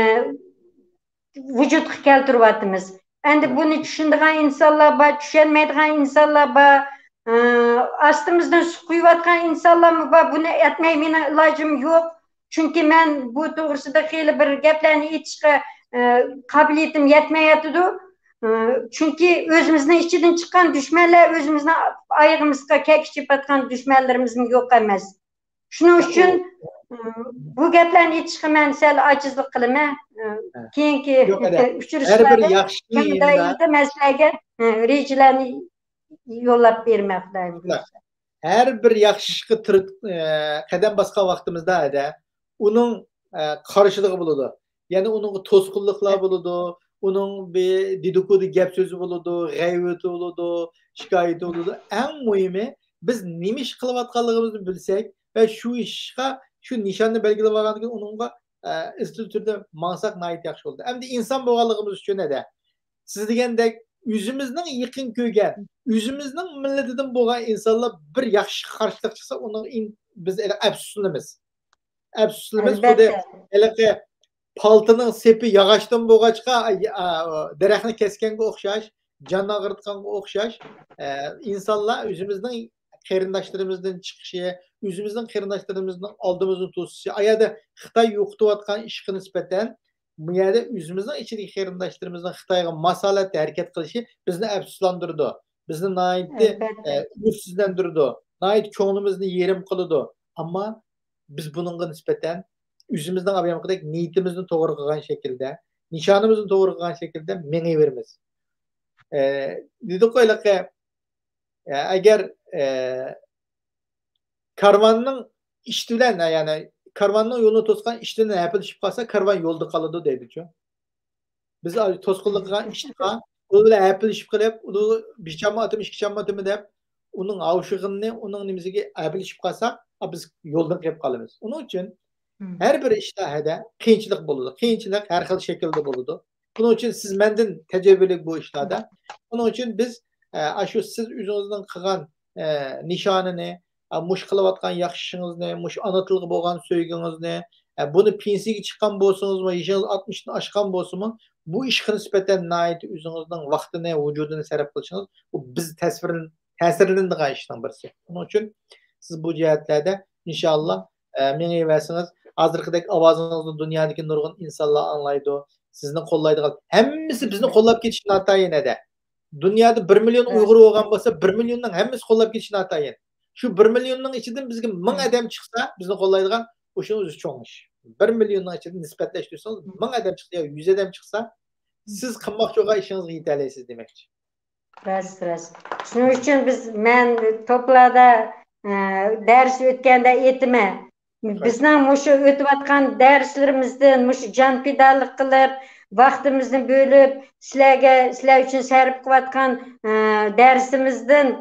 ۋۇجۇدقا كەلتۈرۈۋاتىمىز. ئەمدى بۇنى چۈشىنىدىغان ئىنسانلار بار، چۈشەنمەيدىغان ئىنسانلار بار، ئە، ئاستىمىزدىن سۇ قۇيۇۋاتقان ئىنسانلارمۇ بار. بۇنى ئەتمەي مېنىڭ ئىلاجىم يوق. چۈنكى مەن بۇ توغرىسىدا خېلى بىر گەپلەرنى ئېيتىشقا، ئە، قابىلىيىتىم يەتمەيۋاتىدۇ. ئە، چۈنكى ئۆزىمىزنىڭ ئىچىدىن چىققان دۈشمەنلەر ئۆزىمىزنىڭ ئايىغىمىزغا كەكچە چېپىۋاتقان دۈشمەنلىرىمىزمۇ يوق ئەمەس. شۇنىڭ ئۈچۈن، ئە، بۇ گەپلەرنى ئېيتىشقا مەن سەل ئاجىزلىق قىلىمەن. ئە، كېيىنكى ئۇچرىشىشلاردا يېڭى دائىرىدە مەن سىلەرگە، ئە، رېجىلەرنى يوللاپ بېرىمەن، خۇدايىم بۇيرۇسا. ھەر بىر ياخشى ئىشقا تىر-، ئە، قەدەم باسقان ۋاقتىمىزدا ھەدە، ئۇنىڭ، ئە، قارشىلىقى بولىدۇ. يەنى ئۇنىڭغا توسقۇنلۇقلار بولىدۇ، ئۇنىڭ بىر دېدىكودى گەپ سۆزى بولىدۇ، غەيۋىتى بولىدۇ، شىكايىتى بولىدۇ. ئەڭ مۇھىمى، بىز نېمە ئىش قىلىۋاتقانلىقىمىزنى بىلسەك ۋە شۇ ئىشقا، شۇ نىشاننى بەلگىلەپ ئالغاندىن كېيىن ئۇنىڭغا، ئە، ئىزچىل تۈردە ماڭساق ناھايىتى ياخشى بولىدۇ. ئەمدى ئىنسان بولغانلىقىمىز ئۈچۈن ھەدە، سىز دېگەندەك ئۆزىمىزنىڭ يېقىن كۆرگەن، ئۆزىمىزنىڭ مىللىتىدىن بولغان ئىنسانلار بىر ياخشى قارشىلىق چىقسا، ئۇنىڭغا ئىن-، بىز ئەپسۇسلىنىمىز. ئەپسۇسلىنىمىز. خۇددى ھېلىقى پالتىنىڭ سېپى ياغاچتىن بولغاچقا، ئا، دەرەخنى كەسكەنگە ئوخشاش، جان ئاغرىتقانغا ئوخشاش، ئە، ئىنسانلار ئۆزىمىزنىڭ قېرىنداشلىرىمىزدىن چىقىشى، ئۆزىمىزنىڭ قېرىنداشلىرىمىزنىڭ ئالدىمىزنى توسۇشى، ئا يەردە خىتاي يوقىتىۋاتقان ئىشقا نىسبەتەن بۇ يەردە ئۆزىمىزنىڭ ئىچىدىكى قېرىنداشلىرىمىزنىڭ خىتايغا ماسالەتتە ھەرىكەت قىلىشى بىزنى ئەپسۇسلاندۇرىدۇ. بىزنى ناھايىتى، ئەلۋەتتە، ئە، ئۈمىدسىزلەندۈرىدۇ. ناھايىتى كۆڭلىمىزنى يېرىم قىلىدۇ. ئەمما بىز بۇنىڭغا نىسبەتەن ئۆزىمىزنىڭ ئاۋۋالقىدەك نىيىتىمىزنى توغرا قىلغان شەكىلدە، نىشانىمىزنى توغرا قىلغان شەكىلدە مېڭىۋېرىمىز. ئە، دېدۇققۇ ھېلىقى، ئە، ئەگەر، ئە، كارۋاننىڭ ئىشتى بىلەن، يەنى كارۋاننىڭ يولىنى توسقان ئىشتىدىن ھەپىلىشىپ قالسا، كارۋان يولدا قالىدۇ دەيدىچۇ. بىز توسقۇنلۇق قىلغان ئىشتىغا ئۇ بىلەن ھەپىلىشىپ قېلىپ، ئۇنى بىر چامما ئاتىمۇ، ئىككى چامما ئاتىمۇ دەپ، ئۇنىڭ ھاۋشىغىنىنى، ئۇنىڭ نېمىسىگە ھەپىلىشىپ قالساق، ئا، بىز يولدىن قېلىپ قالىمىز. ئۇنىڭ ئۈچۈن ھەر بىر ئىشتا ھەدە قىيىنچىلىق بولىدۇ. قىيىنچىلىق ھەر خىل شەكىلدە بولىدۇ. بۇنىڭ ئۈچۈن سىز مەندىن تەجرىبىلىك بۇ ئىشلاردا. بۇنىڭ ئۈچۈن بىز، ئە، ئاشۇ سىز ئۆزىڭىزنىڭ قىلغان، ئە، نىشانىنى، ئە، مۇشۇ قىلىۋاتقان ياخشى ئىشىڭىزنى، مۇشۇ ئانا تىلغا بولغان سۆيگۈڭىزنى، ئە، بۇنى پېنسىيەگە چىققان بولسىڭىزمۇ، يېشىڭىز ئاتمىشتىن ئاشقان بولسىمۇ، بۇ ئىشقا نىسبەتەن ناھايىتى ئۆزىڭىزنىڭ ۋاقتىنى، ۋۇجۇدىنى سەرپ قىلىشىڭىز، بۇ بىز تەسىرلىن-، تەسىرلىنىدىغان ئىشنىڭ بىرسى. شۇنىڭ ئۈچۈن سىز بۇ جەھەتلەردە ئىنشائاللا، ئە، مېڭىۋەرسىڭىز، ھازىرقىدەك ئاۋازىڭىزنى دۇنيادىكى نۇرغۇن ئىنسانلار ئاڭلايدۇ. سىزنى قوللايدىغان، ھەممىسى بىزنى قوللاپ كېتىشى ناتايىن ھەدە. دۇنيادا بىر مىليون ئۇيغۇر بولغان بولسا، بىر مىليوننىڭ ھەممىسى قوللاپ كېتىشى ناتايىن. شۇ بىر مىليوننىڭ ئىچىدىن بىزگە مىڭ ئادەم چىقسا، بىزنى قوللايدىغان، ئۇ شۇنىڭ ئۆزى چوڭ ئىش. بىر مىليوننىڭ ئىچىدىن نىسبەتلەشتۈرسىڭىز، مىڭ ئادەم چىقسا يا يۈز ئادەم چىقسا، سىز قىلماقچى بولغان ئىشىڭىزغا يېتەلەيسىز دېمەكچى. راست، راست. شۇنىڭ ئۈچۈن بىز، مەن توپلاردا، ئە، دەرس ئۆتكەندە ئېيتىمەن. بىزنىڭ مۇشۇ ئۆتۈۋاتقان دەرسلىرىمىزدىن، مۇشۇ جان پىدالىق قىلىپ، ۋاقتىمىزنى بۆلۈپ، سىلەرگە، سىلەر ئۈچۈن سەرپ قىلىۋاتقان، ئە، دەرسىمىزدىن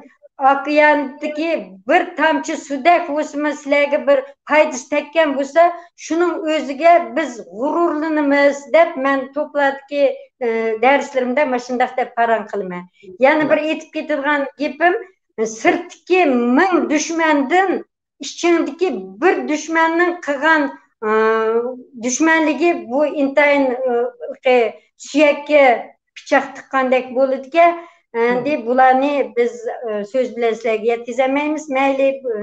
ئوكياندىكى بىر تامچە سۇدەك بولسىمۇ سىلەرگە بىر پايدىسى تەگكەن بولسا، شۇنىڭ ئۆزىگە بىز غۇرۇرلىنىمىز، دەپ مەن توپلاردىكى، ئە، دەرسلىرىمدە مۇشۇنداق دەپ پاراڭ قىلىمەن. يەنە بىر ئېيتىپ كېتىدىغان گېپىم، سىرتتىكى مىڭ دۈشمەندىن ئىچىڭدىكى بىر دۈشمەننىڭ قىلغان، ئە، دۈشمەنلىكى بۇ ئىنتايىن، ئە، سۈيەككە پىچاق تىققاندەك بولىدىكەن. ئەمدى بۇلارنى بىز، ئە، سۆز بىلەن سىلەرگە يەتكۈزەلمەيمىز. مەيلى، ئە،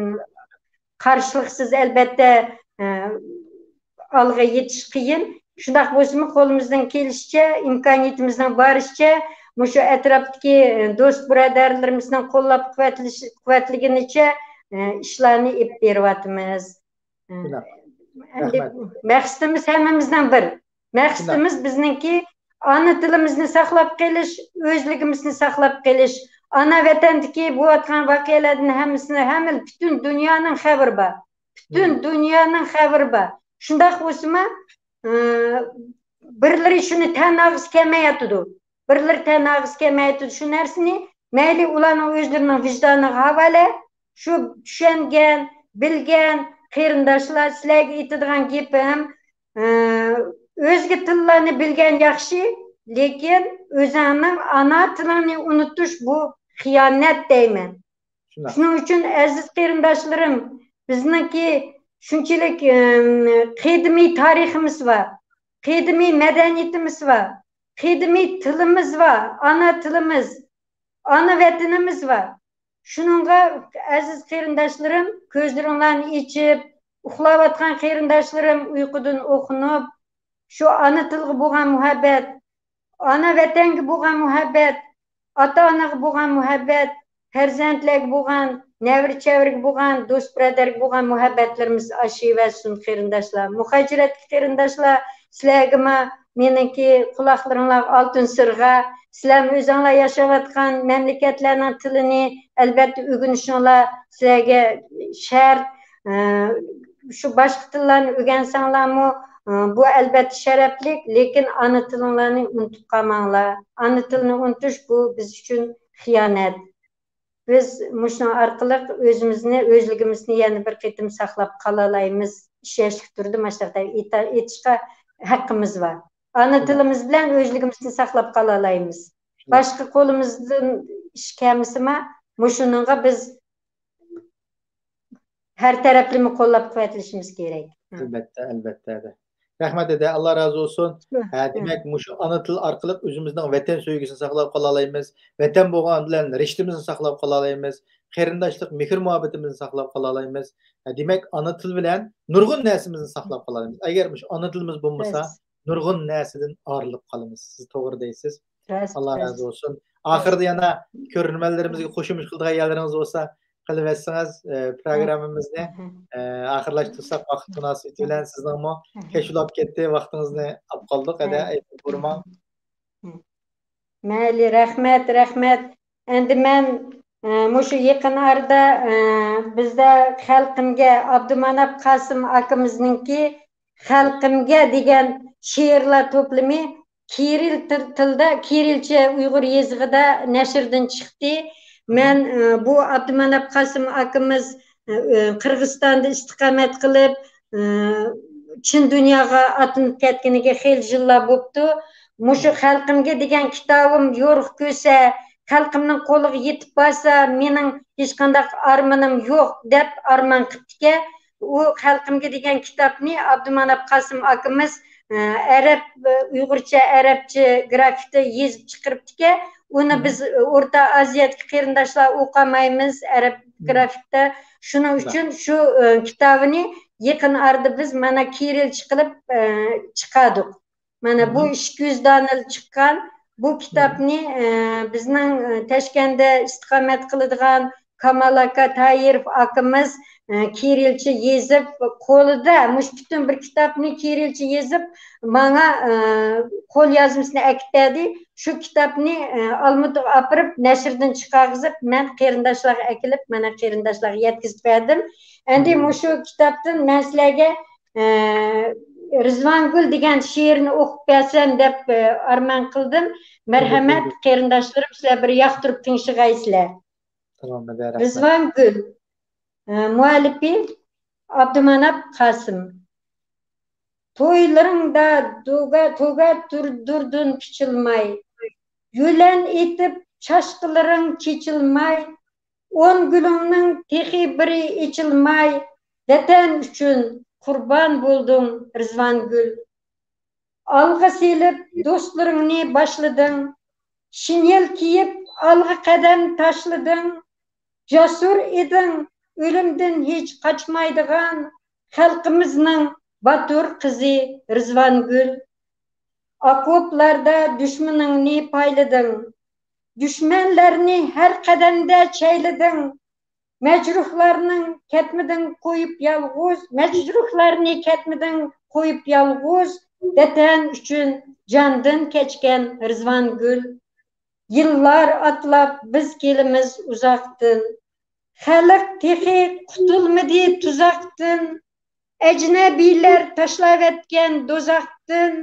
قارشىلىقسىز، ئەلبەتتە، ئە، ئالغا يېتىش قىيىن. شۇنداق بولسىمۇ، قولىمىزدىن كېلىشىچە، ئىمكانىيىتىمىزنىڭ بارىچە، مۇشۇ ئەتراپتىكى، ئە، دوست بۇرادەرلىرىمىزنىڭ قوللاپ قۇۋۋەتلىشى-، قۇۋۋەتلىگىنىچە، ئە، ئىشلارنى ئېلىپ بېرىۋاتىمىز. ئە، شۇنداق. ئەمدى رەھمەت. مەقسىتىمىز ھەممىمىزنىڭ بىر. شۇنداق. مەقسىتىمىز بىزنىڭكى ئانا تىلىمىزنى ساقلاپ قېلىش، ئۆزلۈكىمىزنى ساقلاپ قېلىش. ئانا ۋەتەندىكى بولۇۋاتقان ۋەقەلەردىن ھەممىسىنى، ھەممە پۈتۈن دۇنيانىڭ خەۋىرى بار. پۈتۈن دۇنيانىڭ خەۋىرى بار. شۇنداق بولسىمۇ، ئى، بىرلىرى شۇنى تەن ئالغۇسى كەلمەيۋاتىدۇ. بىرلىرى تەن ئالغۇسى كەلمەيۋاتىدۇ شۇ نەرسىنى. مەيلى ئۇلارنىڭ ئۆزلىرىنىڭ ۋىجدانىغا ھاۋالە. شۇ چۈشەنگەن، بىلگەن قېرىنداشلار، سىلەرگە ئېيتىدىغان گېپىم، ئى، ئۆزگە تىللارنى بىلگەن ياخشى، لېكىن ئۆزۈڭنىڭ ئانا تىلىڭنى ئۇنتۇش بۇ خىيانەت دەيمەن. شۇنداق. شۇنىڭ ئۈچۈن ئەزىز قېرىنداشلىرىم، بىزنىڭكى شۇنچىلىك، ئىم، قەدىمىي تارىخىمىز بار، قەدىمىي مەدەنىيىتىمىز بار، قەدىمىي تىلىمىز بار، ئانا تىلىمىز، ئانا ۋەتىنىمىز بار. شۇنىڭغا ئەزىز قېرىنداشلىرىم، كۆزلىرىڭلارنى ئېچىپ، ئۇخلاۋاتقان قېرىنداشلىرىم ئۇيقۇدىن ئوخۇنۇپ، شۇ ئانا تىلغا بولغان مۇھەببەت، ئانا ۋەتەنگە بولغان مۇھەببەت، ئاتا-ئانىغا بولغان مۇھەببەت، پەرزەنتلەرگە بولغان، نەۋرە-چەۋرىگە بولغان، دوست-بۇرادەرگە بولغان مۇھەببەتلىرىمىز ئاشىۋەرسۇن، قېرىنداشلار. مۇھاجىرەتتىكى قېرىنداشلار، سىلەرگىمۇ مېنىڭكى قۇلاقلىرىڭلارغا ئالتۇن سىرغا، سىلەرمۇ ئۆزۈڭلار ياشاۋاتقان مەملىكەتلەرنىڭ تىلىنى ئەلبەتتە ئۆگىنىشىڭلار سىلەرگە شەرت. ئە، شۇ باشقا تىللارنى ئۆگەنسەڭلارمۇ، ئە، بۇ ئەلبەتتە شەرەپلىك، لېكىن ئانا تىلىڭلارنى ئۇنتۇپ قالماڭلار. ئانا تىلنى ئۇنتۇش بۇ بىز ئۈچۈن خىيانەت. بىز مۇشۇنىڭ ئارقىلىق ئۆزىمىزنى، ئۆزلۈكىمىزنى يەنە بىر قېتىم ساقلاپ قالالايمىز. ئىشەنچلىك تۇردى، مۇشۇنداق دەپ ئېيتا-، ئېيتىشقا ھەققىمىز بار. ئانا تىلىمىز بىلەن ئۆزلۈكىمىزنى ساقلاپ قالالايمىز. باشقا قولىمىزدىن ئىش كەلمىسىمۇ، مۇشۇنىڭغا بىز ھەر تەرەپلىمە قوللاپ قۇۋۋەتلىشىمىز كېرەك. ئەلبەتتە، ئەلبەتتە. رەھمەت، دەدە، ئاللا رازى بولسۇن. ھە، دېمەك، مۇشۇ ئانا تىل ئارقىلىق ئۆزىمىزنىڭ ۋەتەن سۆيگۈسىنى ساقلاپ قالالايمىز. ۋەتەن بولغان بىلەن رىشتىمىزنى ساقلاپ قالالايمىز. قېرىنداشلىق مېھىر مۇھەببىتىمىزنى ساقلاپ قالالايمىز. ھە، دېمەك، ئانا تىل بىلەن نۇرغۇن نەرسىمىزنى ساقلاپ قالالايمىز. ئەگەر مۇشۇ ئانا تىلىمىز بولمىسا، نۇرغۇن نەرسىدىن ئايرىلىپ قالىمىز. سىز توغرا دەيسىز. ئاللا رازى بولسۇن. ئاخىرىدا يەنە كۆرۈرمەنلىرىمىزگە قوشۇمچە قىلىدىغان يەرلىرىڭىز بولسا، قىلىۋەتسىڭىز، ئە، پروگراممىمىزنى، ئە، ئاخىرلاشتۇرساق، ۋاقىت مۇناسىۋىتى بىلەن سىزنىڭمۇ كەچ بولاپ كەتتى، ۋاقتىڭىزنى ئاپ قالدۇق، ھەدە، ئەيىب بولماڭ. مەيلى، رەھمەت، رەھمەت. ئەمدى مەن، ئە، مۇشۇ يېقىن ئارىدا، ئە، بىزدە خەلقىمگە ئابدۇماناپ قاسىم ئاكىمىزنىڭكى خەلقىمگە دېگەن شېئىرلار توپلىمى كىرىل تىل-، تىلدا، كىرىلچە ئۇيغۇر يېزىقىدا نەشردىن چىقتى. مەن، ئە، بۇ ئابدۇماناپ قاسىم ئاكىمىز، ئە، ئە، قىرغىزىستاندا ئىستىقامەت قىلىپ، ئە، چىن دۇنياغا ئاتلىنىپ كەتكىنىگە خېلى يىللار بوپتۇ. مۇشۇ خەلقىمگە دېگەن كىتابىم يورۇق كۆرسە، خەلقىمنىڭ قولىغا يېتىپ بارسا، مېنىڭ ھېچقانداق ئارمىنىم يوق، دەپ ئارمان قىپتىكەن. ئۇ خەلقىمگە دېگەن كىتابنى ئابدۇماناپ قاسىم ئاكىمىز، ئە، ئەرەب، ئۇيغۇرچە، ئەرەبچە گرافىكتا يېزىپ چىقىرىپتىكەن. ئۇنى بىز، ئە، ئورتا ئازىيادىكى قېرىنداشلار ئوقۇمايمىز ئەرەب گرافىكتا. شۇنىڭ ئۈچۈن شۇ، ئە، كىتابىنى يېقىن ئارىدا بىز مانا كىرىلچە قىلىپ، ئە، چىقاردۇق. مانا بۇ ئىككى يۈز دانىلا چىققان بۇ كىتابنى، ئە، بىزنىڭ، ئە، تاشكەندتە ئىستىقامەت قىلىدىغان كامال ئاكا تايىروف ئاكىمىز، ئە، كىرىلچە يېزىپ، قولىدا مۇشۇ پۈتۈن بىر كىتابنى كىرىلچە يېزىپ، ماڭا، ئە، قول يازمىسىنى ئەكېتىپ بەردى. شۇ كىتابنى، ئە، ئالمۇتىغا ئاپىرىپ، نەشردىن چىقارغۇزۇپ، مەن قېرىنداشلارغا ئەكېلىپ، مانا قېرىنداشلارغا يەتكۈزۈپ بەردىم. ئەمدى مۇشۇ كىتابتىن مەن سىلەرگە ئە، رىزۋانگۈل دېگەن شېئىرنى ئوقۇپ بەرسەم دەپ، ئە، ئارمان قىلدىم. مەرھەمەت، قېرىنداشلىرىم، سىلەر بىر ياقتۇرۇپ تىڭشىغايسىلەر. تامام، رەھمەت. رىزۋانگۈل، ئە، مۇئەللىپى ئابدۇماناپ قاسىم. تويلىرىڭدا دۇگا، تۇگا تۇر-، دۇردۇن پىچىلماي، يۆلەن ئېتىپ چاچقىلىرىڭ چېچىلماي، ئون گۈلۈڭنىڭ تېخى بىرى ئېچىلماي، ۋەتەن ئۈچۈن قۇربان بولدۇڭ، رىزۋانگۈل. ئالغا سېلىپ دوستلىرىڭنى باشلىدىڭ، شىنيەل كىيىپ ئالغا قەدەم تاشلىدىڭ، جەسۇر ئىدىڭ، ئۆلۈمدىن ھېچ قاچمايدىغان خەلقىمىزنىڭ باتۇر قىزى رىزۋانگۈل. ئوكوپلاردا دۈشمىنىڭنى پايلىدىڭ، دۈشمەنلەرنى ھەر قەدەمدە چەيلىدىڭ، مەجرۇھلارنىڭ كەتمىدىڭ قويۇپ يالغۇز، مەجرۇھلارنى كەتمىدىڭ قويۇپ يالغۇز، ۋەتەن ئۈچۈن جاندىن كەچكەن رىزۋانگۈل. يىللار ئاتلاپ بىز كېلىمىز ئۇزاقتىن، خەلق تېخى قۇتۇلمىدى تۇزاقتىن، ئەجنەبىيلەر تاشلاۋەتكەن دوزاختىن،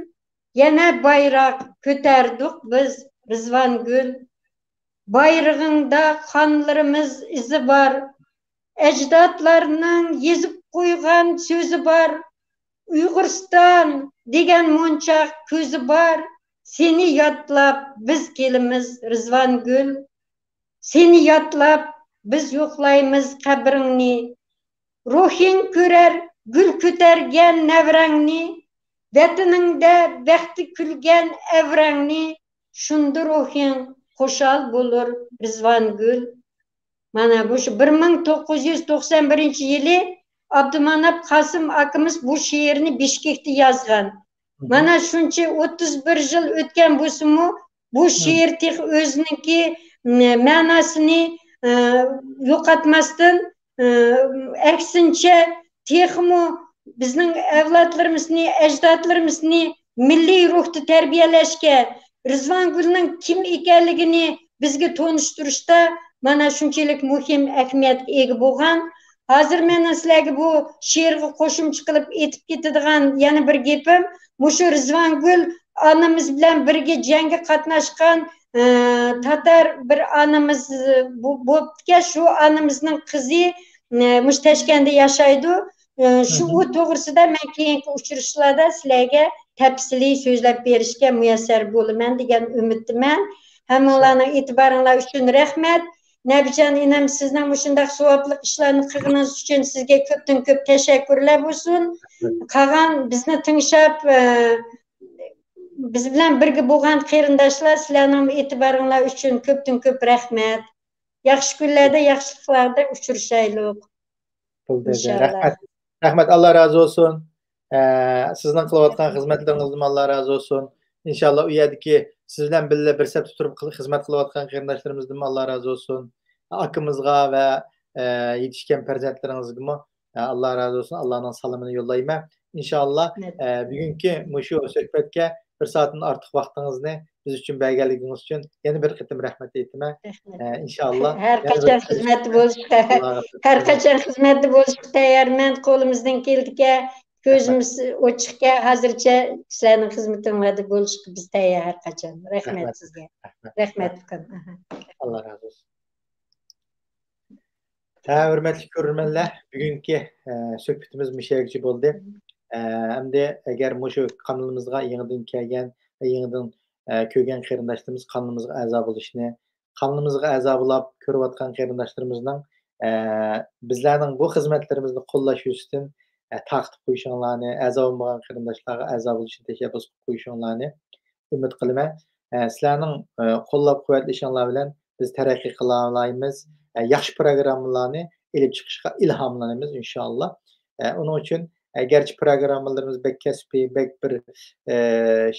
يەنە بايراق كۆتەردۇق بىز، رىزۋانگۈل. بايرىغىڭدا قانلىرىمىز ئىزى بار، ئەجدادلارنىڭ يېزىپ قويغان سۆزى بار، ئۇيغۇرىستان دېگەن مونچاق كۆزى بار، سېنى يادلاپ بىز كېلىمىز، رىزۋانگۈل. سېنى يادلاپ بىز يوقلايمىز قەبرىڭنى. روھىڭ كۆرەر گۈل كۆتەرگەن نەۋرەڭنى، ۋەتىنىڭدە بەختى كۈلگەن ئەۋرەڭنى، شۇندا روھىڭ خۇشال بولۇر، رىزۋانگۈل. مانا بۇ شۇ بىر مىڭ توققۇز يۈز توقسان بىرىنچى يىلى ئابدۇماناپ قاسىم ئاكىمىز بۇ شېئىرنى بىشكېكتە يازغان. مانا شۇنچە ئوتتۇز بىر يىل ئۆتكەن بولسىمۇ، بۇ شېئىر تېخى ئۆزىنىڭكى، م، مەناسىنى، ئە، يوقاتماستىن، ئە، ئەكسىنچە، تېخىمۇ بىزنىڭ ئەۋلادلىرىمىزنى، ئەجدادلىرىمىزنى مىللىي روھتا تەربىيەلەشكە، رىزۋانگۈلنىڭ كىم ئىكەنلىكىنى بىزگە تونۇشتۇرۇشتا مانا شۇنچىلىك مۇھىم ئەھمىيەتكە ئىگە بولغان. ھازىر مېنىڭ سىلەرگە بۇ شېئىرغا قوشۇمچە قىلىپ ئېيتىپ كېتىدىغان يەنە بىر گېپىم، مۇشۇ رىزۋانگۈل ئانىمىز بىلەن بىرگە جەڭگە قاتناشقان، ئە، تاتار بىر ئانىمىز، ئە، بو-، بوپتىكەن، شۇ ئانىمىزنىڭ قىزى، ئە، مۇشۇ تەشكەندە ياشايدۇ. ئە، شۇ ئۇ توغرىسىدا مەن كېيىنكى ئۇچرىشىشلاردا سىلەرگە تەپسىلىي سۆزلەپ بېرىشكە مۇيەسسەر بولىمەن دېگەن ئۈمىدتىمەن. ھەممىڭلارنىڭ ئېتىبارىڭلار ئۈچۈن رەھمەت. نەبىجان ئىنىم، سىزنىڭ مۇشۇنداق ساۋابلىق ئىشلارنى قىلغىنىڭىز ئۈچۈن سىزگە كۆپتىن كۆپ تەشەككۈرلەر بولسۇن. قالغان بىزنى تىڭشاپ، ئە، بىز بىلەن بىرگە بولغان قېرىنداشلار، سىلەرنىڭ ئېتىبارىڭلار ئۈچۈن كۆپتىن كۆپ رەھمەت. ياخشى كۈنلەردە، ياخشىلىقلاردا ئۇچرىشايلۇق. بولدى، ئىنشاللا. رەھمەت. رەھمەت، ئاللا رازى بولسۇن. ئە، سىزنىڭ قىلىۋاتقان خىزمەتلىرىڭىزدىن ئاللا رازى بولسۇن. ئىنشاللا ئۇ يەردىكى سىز بىلەن بىللە بىر سەپتە تۇرۇپ قىل-، خىزمەت قىلىۋاتقان قېرىنداشلىرىمىزدىنمۇ ئاللا رازى بولسۇن. ئاكىمىزغا ۋە، ئە، يېتىشكەن پەرزەنتلىرىڭىزگىمۇ، ئە، ئاللا رازى بولسۇن. ئاللانىڭ سالىمىنى يوللايمەن. ئىنشاللا، رەھمەت. ئە، بۈگۈنكى مۇشۇ سۆھبەتكە بىر سائەتتىن ئارتۇق ۋاقتىڭىزنى بىز ئۈچۈن بەرگەنلىكىڭىز ئۈچۈن يەنە بىر قېتىم رەھمەت ئېيتىمەن. رەھمەت. ئە، ئىنشاللا. ھەر قاچان خىزمەتتە بولۇشقا، ھەر قاچان خىزمەتتە بولۇشقا تەييارمەن. قولىمىزدىن كېلىدىكەن، كۆزىمىز ئوچۇقكەن، ھازىرچە سىلەرنىڭ خىزمىتىڭلاردا بولۇشقا بىز تەييار ھەر قاچان. رەھمەت سىزگە. رەھمەت. رەھمەت، ئۇكام. ئاللا رازى بولسۇن. ھە، ھۆرمەتلىك كۆرۈرمەنلەر، بۈگۈنكى، ئە، سۆھبىتىمىز مۇشۇ يەرگىچە بولدى. ئە، ئەمدى ئەگەر مۇشۇ قانىلىمىزغا يېڭىدىن كەلگەن، يېڭىدىن، ئە، كۆرگەن قېرىنداشلىرىمىز قانىلىمىزغا ئەزا بولۇشنى، قانىلىمىزغا ئەزا بولاپ كۆرۈۋاتقان قېرىنداشلىرىمىزنىڭ، ئە، بىزلەرنىڭ بۇ خىزمەتلىرىمىزنى قوللاش يۈزىسىدىن، ئە، تارقىتىپ قويۇشۇڭلارنى، ئەزا بولمىغان قېرىنداشلارغا ئەزا بولۇشنى تەشەببۇس قىلىپ قويۇشۇڭلارنى ئۈمىد قىلىمەن. ئە، سىلەرنىڭ، ئە، قوللاپ قۇۋۋەتلىشىڭلار بىلەن بىز تەرەققىي قىلالايمىز. ئە، ياخشى پىروگراممىلارنى ئېلىپ چىقىشقا ئىلھاملىنىمىز، ئىنشائاللا. ئە، ئۇنىڭ ئۈچۈن، ئە، گەرچە پىروگراممىلىرىمىز بەك كەسپىي، بەك بىر، ئە،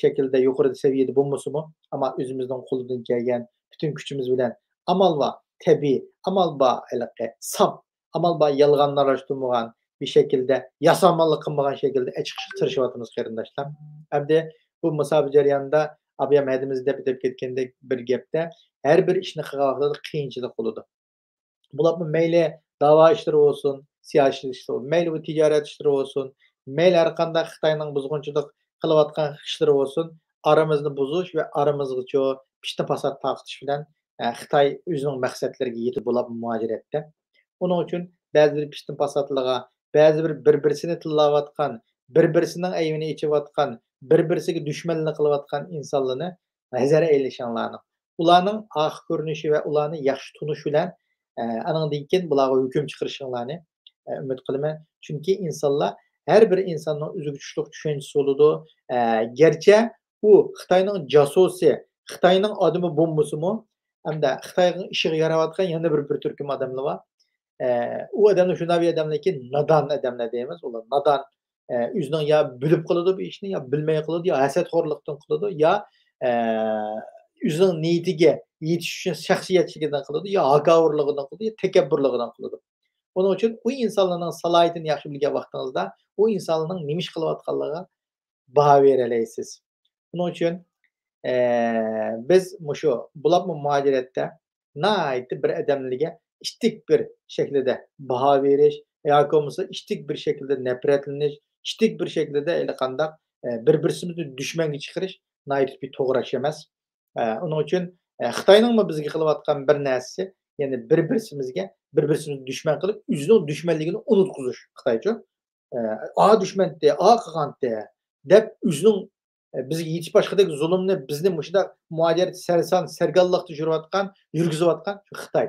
شەكىلدە يۇقىرى سەۋىيەدە بولمىسىمۇ، ئەمما ئۆزىمىزنىڭ قولىدىن كەلگەن پۈتۈن كۈچىمىز بىلەن ئامال بار، تەبىئىي، ئامال بار، ھېلىقى ساپ، ئامال بار يالغاننى ئارىلاشتۇرمىغان بىر شەكىلدە، ياسامانلىق قىلمىغان شەكىلدە ئېچىقىشقا تىرىشىۋاتىمىز، قېرىنداشلار. ئەمدى بۇ مۇساپە جەريانىدا ئابىيام ھەدىمىز دەپ ئۆتۈپ كەتكەندەك بىر گەپتە، ھەر بىر ئىشنى قىلغان ۋاقتىدا قىيىنچىلىق بولىدۇ. بولۇپمۇ مەيلى داۋا ئىشلىرى بولسۇن، سىياسىي ئىشلىرى بولسۇن، مەيلى بۇ تىجارەت ئىشلىرى بولسۇن، مەيلى ھەر قانداق خىتاينىڭ بۇزغۇنچىلىق قىلىۋاتقان ئىشلىرى بولسۇن، ئارىمىزنى بۇزۇش ۋە ئارىمىزغىچۇ پىتنە پاسات تارقىتىش بىلەن ئە، خىتاي ئۆزىنىڭ مەقسەتلىرىگە يېتىپ بولۇپ مۇھاجىرەتتە. ئۇنىڭ ئۈچۈن بەزى بىر پىتنە پاساتلىرىغا، بەزى بىر بىر-بىرسىنى تىللاۋاتقان، بىر-بىرسىنىڭ ئەيىبىنى ئېچىۋاتقان، بىر-بىرسىگە دۈشمەنلىك قىلىۋاتقان ئىنسانلارنى ھەزەر ئەيلىشىڭلارنىڭ. ئۇلارنىڭ ئارقا كۆرۈنۈشى ۋە ئۇلارنى ياخشى تونۇش بىلەن، ئە، ئانىڭدىن كېيىن بۇلارغا ھۆكۈم چىقىرىشىڭلارنى، ئە، ئۈمىد قىلىمەن. چۈنكى ئىنسانلار، ھەر بىر ئىنساننىڭ ئۆزىگە تۇشلۇق چۈشەنچىسى بولىدۇ. ئە، گەرچە ئۇ خىتاينىڭ جاسۇسى، خىتاينىڭ ئادىمى بولمىسىمۇ، ئەمدى خىتاينىڭ ئىشىغا ياراۋاتقان يەنە بىر، بىر تۈركۈم ئادەملەر بار. ئە، ئۇ ئادەملەر شۇنداق بىر ئادەملەركى، نادان ئادەملەر دەيمىز، ئۇلار نادان. ئە، ئۆزىنىڭ يا بىلىپ قىلىدۇ بۇ ئىشنى، يا بىلمەي قىلىدۇ، يا ھەسەتخورلۇقتىن قىلىدۇ، يا، ئە، ئۆزىنىڭ نىيىتىگە يېتىش ئۈچۈن شەخسىيەتچىلىكىدىن قىلىدۇ، يا ھاكاۋۇرلۇقىدىن قىلىدۇ، يا تەكەببۇرلۇقىدىن قىلىدۇ. ئۇنىڭ ئۈچۈن ئۇ ئىنسانلارنىڭ سالاھىيىتىنى ياخشى بىلگەن ۋاقتىڭىزدا، ئۇ ئىنسانلارنىڭ نېمە ئىش قىلىۋاتقانلىقىغا باھا بېرەلەيسىز. ئۇنىڭ ئۈچۈن، ئە، بىز مۇشۇ بولۇپمۇ مۇھاجىرەتتە ناھايىتى بىر ئادەملەرگە ئىتتىك بىر شەكىلدە باھا بېرىش ياكى بولمىسا ئىتتىك بىر شەكىلدە نەپرەتلىنىش، ئىتتىك بىر شەكىلدە ھېلىقانداق، ئە، بىر-بىرسىمىزنى دۈشمەنگە چىقىرىش ناھايىتى بىر توغرا ئىش ئەمەس. ئە، ئۇنىڭ ئۈچۈن، ئە، خىتاينىڭمۇ بىزگە قىلىۋاتقان بىر نەرسىسى، يەنى بىر-بىرسىمىزگە، بىر-بىرسىمىزنى دۈشمەن قىلىپ، ئۆزىنىڭ دۈشمەنلىكىنى ئۇنتقۇزۇش خىتايچۇ. ئە، ئا دۈشمەنتى، ئا قىلغانتى دەپ ئۆزىنىڭ، ئە، بىزگە يېتىش باشقىدەك زۇلۇمنى، بىزنى مۇشۇنداق مۇھاجىرەت سەرسان، سەرگەنلىقتا يۈرۈۋاتقان، يۈرگۈزۈۋاتقان شۇ خىتاي.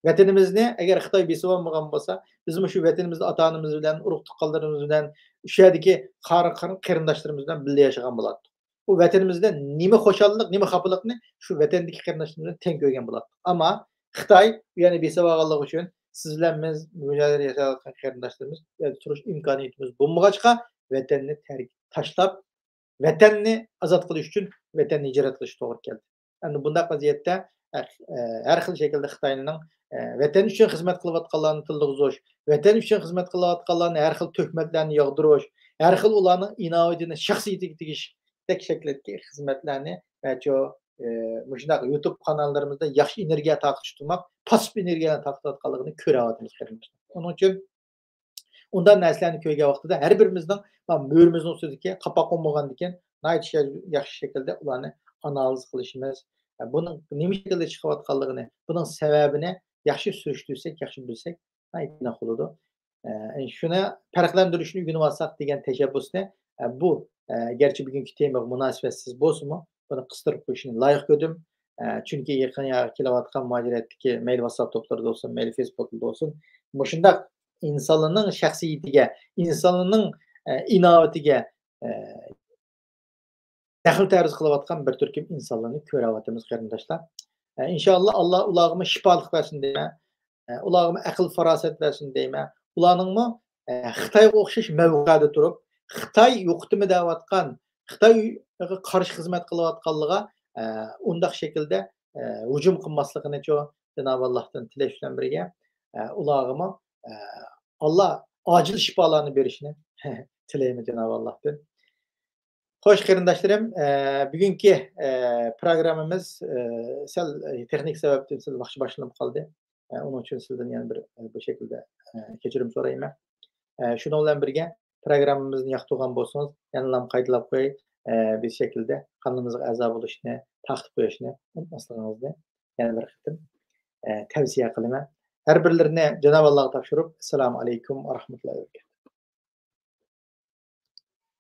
ۋەتىنىمىزنى ئەگەر خىتاي بېسىۋالمىغان بولسا، بىز مۇشۇ ۋەتىنىمىزدە ئاتا-ئانىمىز بىلەن، ئۇرۇق-تۇغقانلىرىمىز بىلەن، شۇ يەردىكى قار-، قېرىن-، قېرىنداشلىرىمىز بىلەن بىللە ياشىغان بولاتتۇق. ئۇ ۋەتىنىمىزدە نېمە خۇشاللىق، نېمە خاپىلىقنى شۇ ۋەتەندىكى قېرىنداشلىرىمىز بىلەن تەڭ كۆرگەن بولاتتۇق. ئەمما خىتاي ئۇ يەرنى بېسىۋالغانلىقى ئۈچۈن سىز بىلەن بىز مۇھاجىرەتتە ياشاۋاتقان قېرىنداشلىرىمىز ئۇ يەردە تۇرۇش ئىمكانىيىتىمىز بولمىغاچقا، ۋەتەننى تەرك، تاشلاپ، ۋەتەننى ئازاد قىلىش ئۈچۈن ۋەتەننى ھىجرەت قىلىش توغرا كەلدى. ئەمدى بۇنداق ۋەزىيەتتە، ئە، ئە، ھەر خىل شەكىلدە خىتاينىڭ، ئە، ۋەتەن ئۈچۈن خىزمەت قىلىۋاتقانلارنى تىللىغۇزۇش، ۋەتەن ئۈچۈن خىزمەت قىلىۋاتقانلارنى ھەر خىل تۆھمەتلەرنى ياغدۇرۇش، ھەر خىل ئۇلارنىڭ ئىناۋىتىنى شەخسىيىتىگە تېگىشتەك شەكىلدىكى خىزمەتلەرنى، ئە، شۇ، ئە، مۇشۇنداق يۇتۇب قاناللىرىمىزدا ياخشى ئېنېرگىيە تارقىتىش تۇرماق، پاسسىپ ئېنېرگىيەنى تارقىتىۋاتقانلىقىنى كۆرۈۋاتىمىز، قېرىنداشلار. ئۇنىڭ ئۈچۈن ئۇنداق نەرسىلەرنى كۆرگەن ۋاقتىدا ھەر بىرىمىزنىڭ، ما، مۈرىمىزنىڭ ئۈستىدىكى قاپاق بولمىغاندىكىن ناھايىتى شە-، ياخشى شەكىلدە ئۇلارنى ئانالىز قىلىشىمىز، بۇنىڭ نېمە شەكىلدە چىقىۋاتقانلىقىنى، بۇنىڭ سەۋەبىنى ياخشى سۈرۈشتۈرسەك، ياخشى بىلسەك، ناھايىتى ئېنىق بولىدۇ. ئە، شۇنى پەرقلەندۈرۈشنى ئۆگىنىۋالساق دېگەن تەشەببۇسنى، ئە، بۇ، ئە، گەرچە بۈگۈنكى تېمىغا مۇناسىۋەتسىز بولسىمۇ، بۇنى قىستۇرۇپ قويۇشنى لايىق كۆردۈم. ئە، چۈنكى يېقىن ياقى كېلىۋاتقان مۇھاجىرەتتىكى مەيلى ۋاتساپ توپلىرىدا بولسۇن، مەيلى فېيسبۇكلىرىدا بولسۇن، مۇشۇنداق ئىنسانلارنىڭ شەخسىيىتىگە، ئىنسانلارنىڭ، ئە، ئىناۋىتىگە، ئە، دەخلى تەرۇز قىلىۋاتقان بىر تۈركۈم ئىنسانلارنى كۆرۈۋاتىمىز، قېرىنداشلار. ئە، ئىنشائاللا، ئاللا ئۇلارغىمۇ شىپالىق بەرسۇن دەيمەن. ئە، ئۇلارغىمۇ ئەقىل-پاراسەت بەرسۇن دەيمەن. ئۇلارنىڭمۇ، ئە، خىتايغا ئوخشاش مەۋقەدە تۇرۇپ، خىتاي يوقىتىمەن دەۋاتقان، خىتايغا قارشى خىزمەت قىلىۋاتقانلىقىغا، ئە، ئۇنداق شەكىلدە، ئە، ھۇجۇم قىلماسلىقىنىچۇ جانابى ئاللاھتىن تىلەش بىلەن بىرگە، ئە، ئۇلارغىمۇ، ئە، ئاللا ئاجىل شىپالارنى بېرىشىنى تىلەيمەن جانابى ئاللاھتىن. خوش، قېرىنداشلىرىم، ئە، بۈگۈنكى، ئە، پروگراممىمىز، ئە، سەل، ئە، تېخنىك سەۋەبتىن سەل ۋاقچە باشلىنىپ قالدى. ئە، ئۇنىڭ ئۈچۈن سىزدىن يەنە بىر، ئە، بۇ شەكىلدە، ئە، كەچۈرۈم سورايمەن. ئە، شۇنىڭ بىلەن بىرگە، پروگراممىمىزنى ياقتۇرغان بولسىڭىز، يەنىلا قايتىلاپ قوياي، ئە، بىز شەكىلدە قانىلىمىزغا ئەزا بولۇشنى، تارقىتىپ قويۇشنى ئۇنتۇماسلىقىڭىزنى يەنە بىر قېتىم، ئە، تەۋسىيە قىلىمەن. ھەر بىرلىرىنى جانابى ئاللاغا تاپشۇرۇپ، ئەسسالامۇ ئەلەيكۇم ۋە رەھمەتۇللاھى ۋە بەرىكاتۇھ.